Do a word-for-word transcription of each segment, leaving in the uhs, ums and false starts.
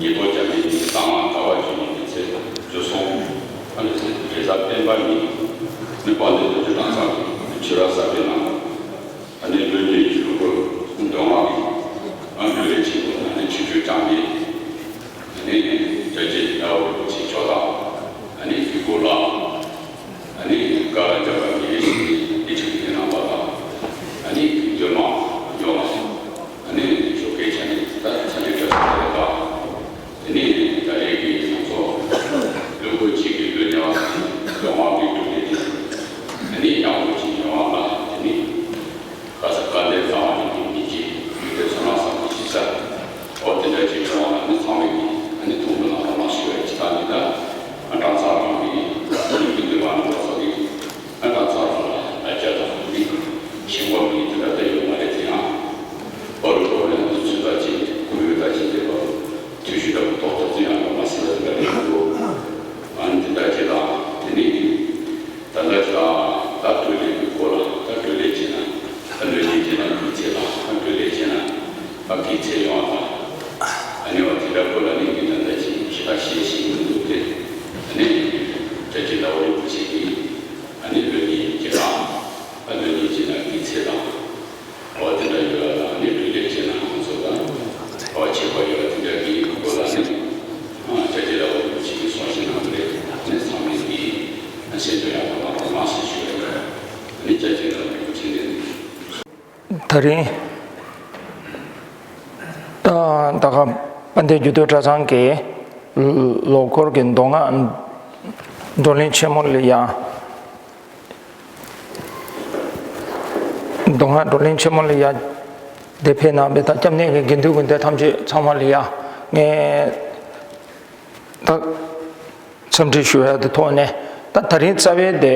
ཉེན་རྟོག་བྱ་མི་གཉིས་ཀྱི་གསང་བ་ག་བ་བྱུང་བའི་ཚེ་བཅུ་གསུམ། ཨ་ནི་རེས་གཟའ་སྤེན་པ་ཉིན་ནི་དཔལ་ལྡན་དུས་ཚོད་གྲངས་ཚང་གི་ཆོས་ར་གསར་པའི་ནང་། ཨ་ནི་བློན་ཆེན་གྱི་ལུགས་སྐོར་འདོན་དབང་གི་ཨ་འབྲུག་ལས་ཆེན་པོ་ཨ་ནི་ཆོས་སྤྱོད་དྲང་ནས། ཨ་ནི་རྒྱལ་གཅེས་ཟླ་བ་རིན་པོ་ཆེ་མཆོག་དང་། ཨ་ནི་གི་སྐོར་ལ། ཨ་ནི་བཀའ་རྒྱ་གར་གྱི་ཡེ་ཤེས་ཀྱི་ཡེ་ཤེས་ཀྱི་རྣམ་པ་དང་། ཨ་ནི་གི་འདོན་མ་ཡོང་བ། ཨ་ནི་ཞོགས་ཀའི་ཆ་ནས་ད་ཚ་ལེ་བཀྲ་ཤིས་བདེ་ལེགས་དང་། ཨ་ནི་ད་རེས་ཀྱི་ང་ཚོ་ལུགས་སྐོར་གཅིག་གི་ལུས་ཉམས་འདོན་མ་གི་འདུག་ནས། ཨ་ནི་ཡག་པོ་ཅིག་ཡོང་བ་ལ་ཨ་ནི། ཁ་ས་དཀའ་ལས་བཟང་བ་ནི་མི་གཅིག་ཡུལ་དེ་ཚོ་ན་བསམ་གྱི་ཞིབ་ས། འོ་དེ་འདྲ་ཅིག་བྱུང་བ་ལ་ནི་ཚང་མས་ཀྱིས་ཨ་ནི་ཐུགས་ཁུར་གནང་རོགས་གནང་ཞུ་བའི་ཅི་ལྟར་འདི་ལྟར་ཨ་གྲངས་ཚང་རང་གི་ཨ་ནི་མི་འདུས་པ་ནང་པ་ཚོ་གིས་ཨ་གྲངས་ཚང་རང་ལ་ཨ་ཅག་དང་ནི་ཞིང་པ་མི་དེ་འདྲ་ད་ཡོད་མ་རེད་དེ་ཡང་། བར་དུ་འོ་ནས་འདི་ཚོད་ལྟ་ཅིག་ཁུར་ཡོད་ལྟ་ཅིག་འདེབས་པ་ཐུགས་ཞུ་འདྲ་པོ་ཏོག་ཏོག་ཙམ་ཡང་ཡོད་མ་སྲིད་ལ་འདི་འདྲ་རེད་འདུག་ཨ་ནི་འདི་འདྲ་ཅིག་དང་དེ་ནི། ད་ལྟ་ཁྱེད་རང་ད་བགྲོ་གླེང་གི་སྐོར་ལ་ད་བགྲོ་གླེང་བྱས་ན་ད་བགྲོ་གླེང་བྱས་ན་དགེ་ཚེ་དང་ད་བགྲོ་གླེང་བྱས་ན་ད་དགེ་ཚེ་ཡོང་བ་དང་། ཨ་ནི་བ་དེ་འདྲ་སྐོར་ལ་ནི་ངས་ད་ལྟ་ཅིག་ཞེ་དྲག་བཤད་ཤེས་ཀྱི་མི་འདུག་སྟེ། ཨ་ནི་རྒྱལ་གཅེས་ཟླ་བ་རིན་པོ་ཆེ་གིས་ཨ་ནི་བགྲོ་གླེང་བྱས་ན་ད་བགྲོ་གླེང་བྱས་ན་དགེ་ཚེ་དང་། འོ་དེ་འདྲ་ཡོད་ལ་ནི་བགྲོ་གླེང་བྱས་ན་ང་ཚོ་ལ་འོ་བྱེད་པ་ཡོད་ལ་དེ་འདྲ་གི་སྐོར་ལ་ནི་ཨ་རྒྱལ་གཅེས་ཟླ་བ་རིན་པོ་ཆེ་གིས་གསུང་བཤད་གནང་གི་རེད། ནི་ཚང་མས་ཀྱིས་ཨ་ཤེས་ཚོད་ཡག་པོ་གནང་རོགས་གནང་ཞེས་ཞུ་ཡ་ཡོད། ནི་རྒྱལ་གཅེས་ཟླ་བ་རིན་པོ་ཆེ་ནས། ད་རིང་ད་ད་ག་དཔལ་ལྡན་རྒྱུད་སྟོད་གྲྭ་ཚང་གི་ལོ་འཁོར་གྱི་མདོ་སྔགས་བགྲོ་གླེང་ཆེན་མོ་ལ་ཡ། མདོ་སྔགས་བགྲོ་གླེང་ཆེན་མོ་ལ་ཡ། འདིར་ཕེབས་གནང་བའི་ད་སྐྱབས་གནས་ཀྱི་དགེ་འདུན་དགེ་འདུན་ཐམས་ཅད་ཚང་མ་ལ་ཡ། ངས་ད་འཚམས་འདྲི་ཞུ་ཡ་དེ་ཐོག་ནས་ད་ད་རིང་རྩ་བའི་དེ་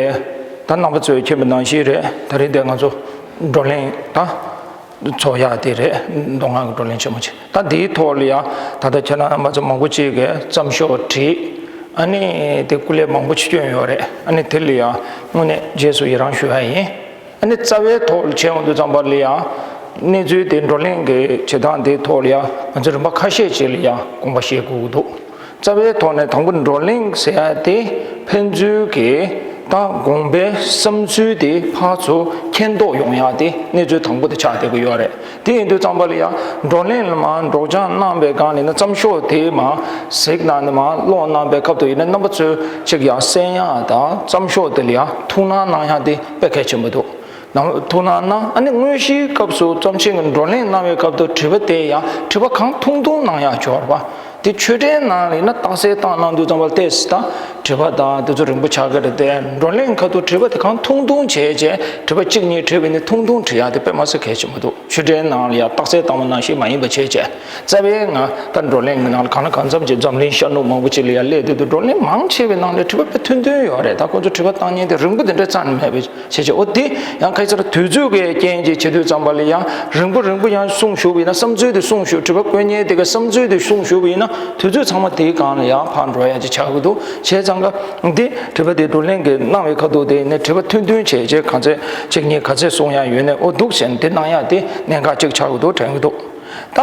ད་རྣམ་པ་ཚོས་མཁྱེན་པ་ནང་བཞིན་རེད། ད་རིང་དེ་ང་ཚོ་བགྲོ་གླེང་ད་ཚོགས་ཡ་དེ་རེད། མདོ་སྔགས་ཀྱི་བགྲོ་གླེང་ཆེན་མོ་ཆེ། ད་འདིའི་ཐོག་ལ་ཡ་ད་ལྟ་ཁྱེད་རྣམ་པ་ཚོ་མང་པོ་ཅིག་གིས་བརྩམས་ཤོག་བྲིས། ཨ་ནི་དེ་སྐུ་ལས་མང་པོ་ཅིག་བསྐྱོན་ཡོད་རེད། ཨ་ནི་དེ་ལ་ཡ་དངོས་གནས་རྗེས་སུ་ཡི་རང་ཞུ་ཡ་ཡིན། ཨ་ནི་རྩ་བའི་ཐོག་ལ་བྱས་ཡོང་དུས་ཙམ་པ་ལ་ཡ། གནས་ཚུལ་དེ་བགྲོ་གླེང་གི་བྱེད་སྟངས་དེའི་ཐོག་ལ་ཡ་ང་ཚོ་རིམ་པ་ཁ་ཤས་ཅིག་ལ་ཡ་དགོངས་པ་བཞེས་དགོས་ཀྱི་འདུག་རྩ་བའི་ཐོག་ནས་དང་པོ་བགྲོ་གླེང་ཟེར་ཡ་དེ་ཕན་ཚུན་གྱི་ད་དགོངས་པའི་བསམ་ཚུལ་དེ་ཕར་ཚུར་མཁྱེན་རྟོགས་ཡོང་ཡ་དེ་གནས་ཚུལ་དང་པོ་དེ་ཆགས་བསྡད་ཀྱི་ཡོད་རེད། དེ་ཡིན་དུས་ཙམ་པ་ལ་ཡ་བགྲོ་གླེང་ལ་མར་སྒྲོག་སྦྱང་གནང་བའི་སྒང་ནས་ན་བརྩམས་ཤོག་དེ་མར་གཟིགས་གནང་ནས་མར་ཀློག་གནང་བའི་སྐབས་དུ་ཡིན་ན་རྣམ་པ་ཚོས་ཅིག་ཡ་གསན་ཡ་དང་བརྩམས་ཤོག་དེ་ལ་ཡ་ཐུགས་སྣང་གནང་ཡ་དེ་དཔེ་གལ་ཆེན་པོ་འདུག་ནང་ཐུགས་སྣང་གནང་། ཨ་ནི་དངོས་གཞིའི་སྐབས་སུ་བརྩམས་ཆོས་ཀྱི་བགྲོ་གླེང་གནང་བའི་སྐབས་དུ་དྲི་བ་དེ་ཡང་དྲི་བ་གང་ཐུང་ཐུང་གནང་ཡག་སྦྱོར་བ་དེ་ཆོས་འབྲེལ་ནང་ལ་ཡིན་ན་རྟགས་གསལ་བཏང་གནང་དུས་ཙམ་པ་ལ་ཏོག་ཙམ་དྲི་བ་དང་དེ་ཚོ་རིང་པོ་ཆགས་ཀྱི་རེད་དེ། བགྲོ་གླེང་ཁ་ཐུག་དྲི་བ་དེ་གང་ཐུང་ཐུང་བྱས་བྱས་དྲི་བ་གཅིག་གཉིས་དྲིས་པ་ཡིན་ན་ཐུང་ཐུང་དྲི་ཡག་དེ་དཔེ་མ་སྲིད་གལ་ཆེན་པོ་འདུག་ཆོས་འབྲེལ་ནང་ལ་ཡང་རྟགས་གསལ་བཏང་བ་ནང་བཞིན་མ་ཡིན་པ་བྱས་བྱས། རྩ་བའི་ང་ད་བགྲོ་གླེང་གི་ནང་ལ་གང་ལ་གང་འཚམ་གྱི་འཛམ་གླིང་ཤར་ནུབ་མང་པོ་ཅིག་ལ་ཡང་སླེབས་དུས་དུ་བགྲོ་གླེང་མང་ཆེ་བའི་ནང་ལ་དྲི་བ་དཔེ་ཐུང་ཐུང་ཡོད་རེད། ད་ཁོང་ཚོ་དྲི་བ་བཏང་མཁན་དེ་རིང་པོ་དེ་འདྲ་རྩ་ནས་མེད་པའི་བྱས་བྱས། འོ་དེ་ཡང་ཁ་སང་དུས་ཚོད་ཀྱི་རྐྱེན་གྱིས་བྱེད་དུས་ཙམ་པ་ལ་ཡང་རིང་པོ་རིང་པོ་ཡང་གསུང་ཞུ་བ་ཡིན་ན་བསམ་ཚུལ་དེ་གསུང་ཞུ། དྲི་བ་བཀོད་མཁན་དེ་གའི་བསམ་ཚུལ་དེ་གསུང་ཞུ་བ་ཡིན་ན་དུས་ཚོད་ཚང་མ་དེའི་སྒང་ལ་ཡང་ཕར་འགྲོ་ཡ་ཅིག་ཆགས་ཀྱི་འདུག་བྱས་ཙང་ཀ་འདི་དྲི་བ་དེ་བགྲོ་གླེང་གི་གནང་བའི་ཁ་ཐུག་དེ་ནས་དྲི་བ་ཐུང་ཐུང་བྱས་བྱས་ག་ཚད་གཅིག་གཉིས་ག་ཚད་གསུང་ཡ་ཡོད་ནས་འོ་འདུག་བྱས་ནས་དེ་གནང་ཡ་དེ་གནད་འགག་ཅིག་ཆགས་ཀྱི་འདུག་དྲན་གྱི་འདུག་ད་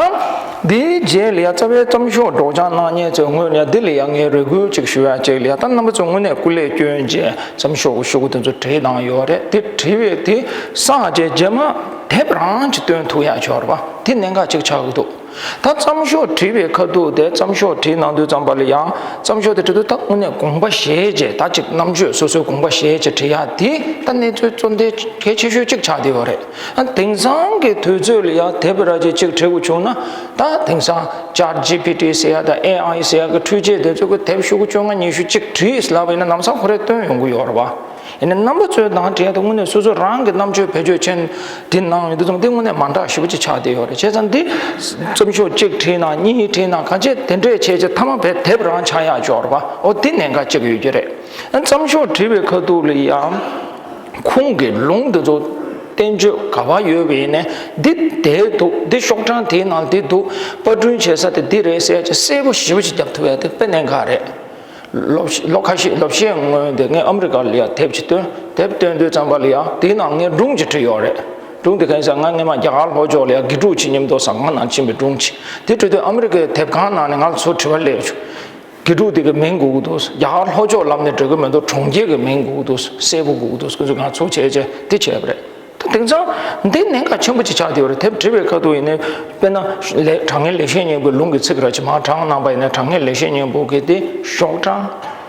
འདིའི་རྗེས་ལ་ཡ་རྩ་བའི་བརྩམས་ཤོག་སྒྲོག་སྦྱང་གནང་མཁན་ཚོའི་ངོས་ནས་འདི་ལ་ཡ་ངས་རེ་སྐུལ་ཅིག་ཞུ་ཡ་ཅིག་ལ་ཡ། ད་རྣམ་པ་ཚོ་དངོས་གནས་སྐུ་ལས་བསྐྱོན་བྱས་བརྩམས་ཤོག་གི་ཤོག་གུ་དེ་ཚོ་བྲིས་བཏང་ཡོད་རེད། དེ་བྲིས་པའི་དེ་སང་ཕོད་རྗེས་མ་དེབ་རང་ཅིག་བཏོན་ཐུབ་ཡ་ཆོག་རེད་པ། དེ་གནད་འགག་ཅིག་ཆགས་ཀྱི་འདུག་ད་བརྩམས་ཤོག་བྲིས་པའི་ཁ་ཐུག་དེ་བརྩམས་ཤོག་བྲིས་གནང་དུས་ཙམ་པ་ལ་ཡང་བརྩམས་ཤོག་དེ་བྲིས་དུས་ད་དངོས་གནས་དགོངས་པ་བཞེས་བྱས་ད་ཅིག་རྣམ་དཔྱོད་སོ་སོའི་དགོངས་པ་བཞེས་བྱས་བྲིས་ཡ་དེ་ད་གནས་ཚུལ་གཙོ་འདི་གལ་ཆེ་ཤོས་ཅིག་ཆགས་བསྡད་ཡོད་རེད། ཨ་དེང་སང་གི་དུས་ཚོད་ལ་ཡང་དེབ་ར་ཅིག་ཅིག་བྲི་དགོས་བྱུང་ན། ད་དེང་སང་Chat G P T ཟེར་ཡ་དང་A I ཟེར་ཡ་གི་འཕྲུལ་ཆས་དེ་ཚོ་གི་དེབ་ཤོག་གུ་བཅོ་ལྔ་ཉི་ཤུ་གཅིག་བྲིས་ལབ་པ་ཡིན་ན་ལམ་སང་ཁོ་རས་བཏོན་ཡོང་གི་ཡོད་རེད་བ། ཡིན་ན་རྣམ་པ་ཚོའི་ནང་བྲིས་ཡ་དེ་དངོས་གནས་སོ་སོ་རང་གི་རྣམ་དཔྱོད་བེད་སྤྱོད་ཆེན་དེ་གནང་ཡོང་དུས་ཙམ་དེ་དངོས་གནས་མ་འདྲ་ཞེ་པོ་ཅིག་ཆགས་བསྡད་ཡོད་རེད། བྱས་ཙང་འདི་བརྩམས་ཤོག་གཅིག་བྲིས་ན་གཉིས་བྲིས་ན་ག་ཚད་དེ་འདྲས་བྱས་བྱས་མཐའ་མ་བས་དེབ་རང་ཆགས་ཡག་ཅིག་ཡོད་རེད་བ། འོ་དེ་གནད་འགག་ཅིག་ཡོད་ཀྱི་རེད། ཨ་བརྩམས་ཤོག་བྲིས་པའི་ཁ་ཐུག་ལ་ཡང་། ཁུངས་ཀྱི་ལུང་འདི་ཚོ་བསྟན་བཅོས་ག་པར་ཡོད་པ་ཡིན་ནའི་འདི་དེ་འདུག་འདི་ཤོག་གྲངས་དེའི་ནང་འདི་འདུག་པར་སྐྲུན་བྱེད་ས་དེ་འདི་རེད་ཟེར་ཅིག་གསལ་པོ་ཞེ་པོ་ཅིག་རྒྱབ་ཐུབ་ཡ་དེ་དཔེ་གནད་འགག་རེད། ལོ་ལོ་ཁ་ཤས་ལོ་ཤས་སྔོན་དེ་ངས་ཨ་མི་རི་ཀ་ལ་ཡ་དེབ་ཅིག་བཏོན། དེབ་བཏོན་དུས་ཙམ་པ་ལ་ཡ་དེའི་ནང་ངས་སྒྲུང་ཅིག་བྲིས་ཡོད་རེད། སྒྲུང་དེ་གང་ཡིན་ཟེར་ན། ང་སྔས་མ་རྒྱ་གར་ལྷོ་ཕྱོགས་ལ་ཡང་དགེ་ཕྲུག་ཅིག་མཉམ་དུ་ཟ་ཁང་ནང་ཕྱིན་པའི་སྒྲུང་ཅིག་དེ་འཕྲོས་དུས་ཨ་མི་རི་ཀའི་དེབ་ཁང་ནང་ནས་ང་ལ་ཚུར་དྲི་བ་སླེབས་བྱུང་། དགེ་ཕྲུག་དེ་གི་མིང་དགོས་ཀྱི་འདུག་རྒྱ་གར་ལྷོ་ཕྱོགས་ལབ་ནས་འགྲིག་གི་མི་འདུག་གྲོང་ཁྱེར་གྱི་མིང་དགོས་ཀྱི་འདུག་གསལ་པོ་དགོས་ཀྱི་འདུག་ཁོ་ཚོས་ང་ཚོ་བྱས་བྱས་དེ་བྱས་པ་རེད། ད་དེང་སང་འདི་གནད་འགག་ཆེན་པོ་ཅིག་ཆགས་བསྡད་ཡོད་རེད། དེབ་བྲིས་པའི་ཁ་ཐུག་ཡིན་ནའི། དཔེར་ན་ལེ་དྲང་ངེས་ལེགས་བཤད་སྙིང་པོའི་ལུང་གི་ཚིག་ར་ཅིག་མར་དྲངས་གནང་པ་ཡིན་ན། དྲང་ངེས་ལེགས་བཤད་སྙིང་པོ་གི་དེ་ཤོག་གྲངས།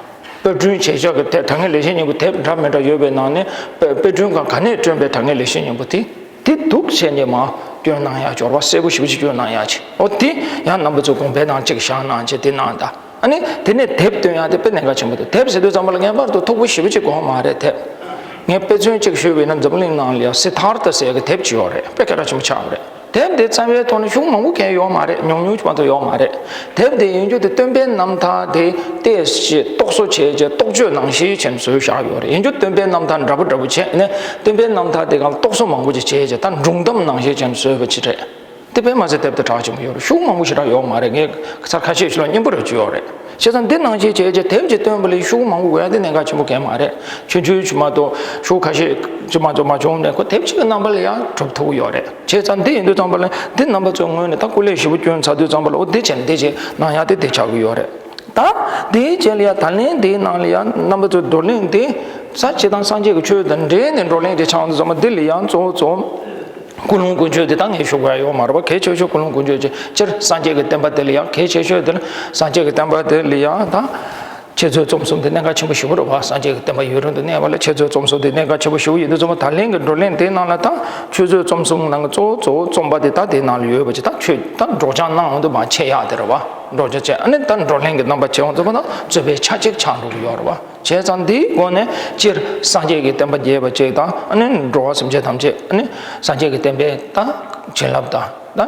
དཔར་སྐྲུན་བྱེད་ཕྱོགས་ཀྱི་དེབ། དྲང་ངེས་ལེགས་བཤད་སྙིང་པོ་དེབ་འདྲ་མི་འདྲ་ཡོད་པའི་ནང་ནས་དཔར་དཔར་སྐྲུན་ཁང་ག་ནས་བསྐྲུན་པའི་དྲང་ངེས་ལེགས་བཤད་སྙིང་པོ་དེ། དེ་འདུག་བྱས་ནས་མར་བསྐྱོན་གནང་ཡག་འབྱོར་བ་གསལ་པོ་ཞེ་པོ་ཅིག་བསྐྱོན་གནང་ཡག་ཅིག་འོ་དེ་ཡང་རྣམ་པ་ཚོ་དགོངས་པའི་ནང་ཅིག་བཞག་གནང་བྱས་དེ་གནང་དང་། ཨ་ནི་དེ་ནས་དེབ་བཏོན་ཡག་དེ་དཔེ་གནད་འགག་ཆེན་པོ་འདུག་དེབ་ཟེར་དུས་ཙམ་པ་ལ་ངེས་པར་དུ་མཐུག་པོ་ཞེ་པོ་ཅིག་དགོས་མ་རེད་དེབ། ངས་དཔེ་མཚོན་ཅིག་ཞུས་པ་ཡིན་ན། འཛམ་གླིང་ནང་ལ་ཡང་སིད་དྷར་ཐ་ཟེར་ཡག་གི་དེབ་ཅིག་ཡོད་རེད། དཔེ་སྐད་གྲགས་ཆེན་པོ་ཆགས་པ་རེད། དེབ་འདི་བརྩམས་པའི་ཐོག་ནས་ཤུགས་མང་པོ་གང་ཡོད་མ་རེད། ཉུང་ཉུང་ཅིག་མ་གཏོགས་ཡོད་མ་རེད། དེབ་འདི་ཡིན་རྒྱུ་དེ་སྟོན་པའི་རྣམ་ཐར་དེ་ཏོག་ཙམ་ཅིག་རྟོག་བཟོ་བྱས་བྱས་རྟོག་བརྗོད་ནང་བཞིན་བྱས་ནས་བཟོས་བཞག་ཡོད་རེད། ཡིན་རྒྱུ་སྟོན་པའི་རྣམ་ཐར་འདྲ་པོ་འདྲ་པོ་བྱས་ནས། སྟོན་པའི་རྣམ་ཐར་དེ་གང་རྟོག་བཟོ་མང་པོ་ཅིག་བྱས་བྱས་ད་སྒྲུང་གཏམ་ནང་བཞིན་བྱས་ནས་བཟོས་པ་ཅིག་རེད། དེ་དཔེ་མ་ཚད་དེབ་དེ་གྲགས་ཆེན་པོ་ཡོད་རེད། ཤུགས་མང་པོ་ཞེ་དྲག་ཡོད་མ་རེད། ངས་ཚར་ཁ་ཤས་ཤིག་ལ་སྙན་པོ་རེ་བྱས་ཡོད་རེད། བྱས་ཙང་འདི་ནང་བཞིན་བྱས་བྱས་དེབ་ཅིག་བཏོན་པ་ལ་ཤུགས་མང་པོ་དགོས་ཡ་དེ་གནད་འགག་ཆེན་པོ་གང་ཡང་མ་རེད། ཆུང་ཆུང་ཅིག་མ་གཏོགས་ཤུགས་ཁ་ཤས་ཅིག་མ་གཏོགས་མ་བྱུང་ནས་ཁོ་དེབ་ཅིག་གི་རྣམ་པ་ལ་ཡང་གྲུབ་ཐུབ་ཀྱི་ཡོད་རེད། བྱས་ཙང་འདི་ཡིན་དུས་ཙམ་པ་ལ་འདི་རྣམ་པ་ཚོའི་ངོས་ནས་ད་སྐུ་ལས་ཞེ་པོ་བསྐྱོན་ཚར་དུས་ཙམ་པ་ལ། འོ་འདི་བྱས་འདི་བྱས་གནང་ཡ་དེ་དེ་ཆགས་ཀྱི་ཡོད་རེད། ད་དེའི་རྗེས་ལ་ཡང་ད་ལན་དེའི་ནང་ལ་ཡང་རྣམ་པ་ཚོའི་བགྲོ་གླེང་དེ་ས་བྱེ་དང་སངས་རྒྱས་ཀྱི་ཆོས་དང་འབྲེལ་ནས་བགྲོ་གླེང་དེ་ཆགས་འདུག་ཙམ་པ། འདི་ལ་ཡང་གཙོ་བོ་གཙོ་བོ་ཀུན་སློང་ཀུན་སྤྱོད་དེ་ད་ངས་ཞུ་དགོས་ཡ་ཡོད་མ་རེད་པ། གལ་ཆེ་ཤོས་ཀུན་སློང་ཀུན་སྤྱོད་ཅིག་སྤྱིར་སངས་རྒྱས་ཀྱི་བསྟན་པ་དེ་ལ་ཡང་གལ་ཆེ་ཤོས་དེ་ལ། སངས་རྒྱས་ཀྱི་བསྟན་པ་དེ་ལ་ཡང་ད་འཆད་རྩོད་རྩོམ་གསུམ་དེ་གནད་འགག་ཆེན་པོ་ཞེ་པོ་རེད་པ། སངས་རྒྱས་ཀྱི་བསྟན་པ་ཡུན་རིང་དུ་གནས་པ་ལ་འཆད་རྩོད་རྩོམ་གསུམ་དེ་གནད་འགག་ཆེན་པོ་ཞེ་པོ་ཡིན་དུས་ཙམ་པ། ད་ལན་གྱི་བགྲོ་གླེང་དེའི་ནང་ལ་ད་འཆད་རྩོད་རྩོམ་གསུམ་ནང་གི་གཙོ་བོ་གཙོ་བོ་རྩོམ་པ་དེ་ད་དེའི་ནང་ལ་ཡོད་པ་ཅིག་ད་ཆོས་ད་སྒྲོག་སྦྱང་གནང་འོང་དུས་མར་འཆད་ཡག་དེ་རེད་པ། སྒྲོག་སྦྱང་བྱས། ཨ་ནི་ད་བགྲོ་གླེང་གི་རྣམ་པ་བྱས་འོང་ཙམ་པ་ན་རྩོད་པའི་ཆ་གཅིག་ཆགས་འགྲོ་གི་ཡོད་རེད་པ། བྱས་ཙང་འདིའི་སྒོ་ནས་སྤྱིར་སངས་རྒྱས་ཀྱི་བསྟན་པ་རྒྱས་པ་ཅིག་དང་། ཨ་ནི་འགྲོ་བ་སེམས་ཅན་ཐམས་ཅད། ཨ་ནི་སངས་རྒྱས་ཀྱི་བསྟན་པའི་ད་བྱིན་རླབས་དང་ད་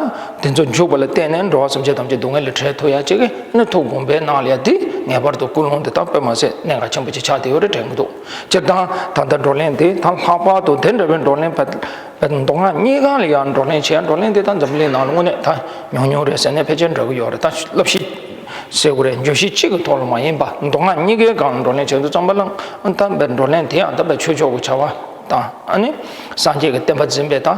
དེ་ཚོ་འཇུག་པ་ལ་བརྟེན་ནས་འགྲོ་བ་སེམས་ཅན་ཐམས་ཅད་སྡུག་བསྔལ་ལས་བྲལ་ཐུབ་ཡ་ཅིག་གི། ཨ་ནི་ཐུགས་དགོངས་པའི་ནང་ལ་ཡ་འདི་ངེས་པར་དུ་ཀུན་སློང་འདི་དག་དཔེ་མ་ཚད་གནད་འགག་ཆེན་པོ་ཅིག་ཆགས་བསྡད་ཡོད་རེད་དྲན་གྱི་འདུག་སྤྱིར་བཏང་ད་ལྟ་བགྲོ་གླེང་འདི་ད་ལྷག་པར་དུ་དེ་འདྲ་བའི་བགྲོ་གླེང་བ། མདོ་སྔགས་གཉིས་ཀ་ལ་ཡང་བགྲོ་གླེང་བྱས། བགྲོ་གླེང་དེ་ད་འཛམ་གླིང་ནང་ལ་དངོས་གནས་ད་ཉུང་ཉུང་རེད་ཟེར་ནས་ཕལ་ཆེར་འདྲ་གི་ཡོད་རེད། ད་བསླབ་གཞི་ཟེར་དགོས་རེད། བརྗོད་གཞི་གཅིག་གི་ཐོག་ལ་མ་ཡིན་པ། མདོ་སྔགས་གཉིས་ཀའི་སྒང་ལ་བགྲོ་གླེང་བྱས་དུས་ཙམ་པ་ལ། ཨ་ད་བགྲོ་གླེང་དེ་ཡང་ད་ཆོས་ཕྱོགས་ཀྱི་བྱ་བ་དང་། ཨ་ནི་སངས་རྒྱས་ཀྱི་བསྟན་པ་འཛིན་པའི་ད་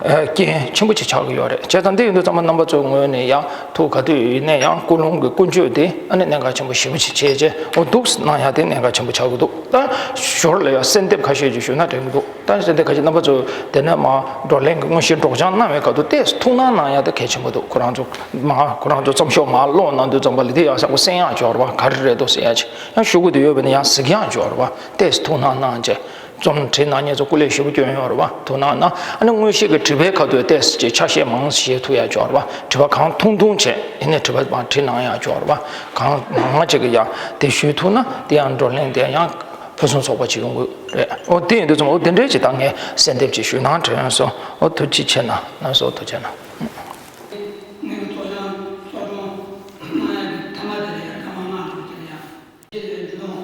རྐྱེན་ཆེན་པོ་ཅིག་ཆགས་ཀྱི་ཡོད་རེད། བྱས་ཙང་འདི་ཡིན་དུས་ཙམ་པ་རྣམ་པ་ཚོའི་ངོས་ནས་ཡང་ཐུགས་ག་དུས་ཡིན་ནའི་ཡང་ཀུན་སློང་གི་ཀུན་སྤྱོད་དེ་ཨ་ནི་གནད་འགག་ཆེན་པོ་ཞེ་པོ་ཅིག་བྱས་བྱས། འོ་འདུག་གནང་ཡ་དེ་གནད་འགག་ཆེན་པོ་ཆགས་ཀྱི་འདུག་ད་ཞོར་ལ་ཡང་གསོལ་འདེབས་ཁ་ཤས་ཅིག་ཞུས་ན་དྲན་གྱི་འདུག་ད་གསོལ་འདེབས་ཁ་ཤས། རྣམ་པ་ཚོ་དེ་ནས་མར་བགྲོ་གླེང་གི་དངོས་གཞིའི་སྒྲོག་སྦྱང་གནང་བའི་སྐབས་དུ་ཏོག་ཙམ་ཐུགས་སྣང་གནང་ཡ་དེ་གལ་ཆེན་པོ་འདུག་ཁོ་རང་ཚོ་མར་ཁོ་རང་ཚོ་རྩོམ་ཤོག་མར་ཀློག་གནང་དུས་ཙམ་པ་ལ་དེ་ཡང་ཡག་པོ་གསན་ཡག་འབྱོར་བ་ག་རེ་རེད་འདུག་ཟེར་ཡ་ཅིག་ཡང་ཞུ་དགོས་དེ་ཡོད་པ་ཡིན་ན་ཡང་གཟིགས་ཡག་འབྱོར་བ། ཏོག་ཙམ་ཐུགས་སྣང་གནང་བྱས། རྩོམ་བྲིས་གནང་མཁན་ཚོ་སྐུ་ལས་ཞེ་པོ་བསྐྱོན་ཡོད་རེད་པ། ཐུགས་སྣང་གནང་། ཨ་ནི་དངོས་གཞི་གི་དྲི་བའི་ཁ་ཐུག་ཏོག་ཙམ་ཅིག་ཆ་ཤས་མང་ཞིག་ཐུག་ཡག་འབྱོར་བ། དྲི་བ་གང་ཐུང་ཐུང་བྱས་ཡིན་ནའི་དྲི་བ་མར་བྲིས་གནང་ཡག་འབྱོར་བ། གང་མང་མང་ཅིག་གིས་ཡང་དེ་ཞུས་ཐུབ་ན་དེ་ཡང་བགྲོ་གླེང་དེ་ཡང་ཕུན་སུམ་ཚོགས་པ་ཅིག་ཡོང་གི་རེད། འོ་དེ་ཡིན་དུས་ཙམ། འོ་དེ་འདྲའི་ཅིག་ད་ངས་གསལ་འདེབས་ཅིག་ཞུས་གནང་དྲན་སོང་། འོ་ཐུགས་རྗེ་ཆེ་གནང་། ལགས་སོ། ཐུགས་རྗེ་གནང་། ངའི་གཙོ་བྱང་གཙོ་སྐྱོང་གནང་ཡག་གི་ཐེངས་མ་དེ་ལ་ཡང་སྐར་མ་ལྔ་དང་དེ་ལ་ཡང་། ཁྱེད་ཀྱི་འདི་དང་།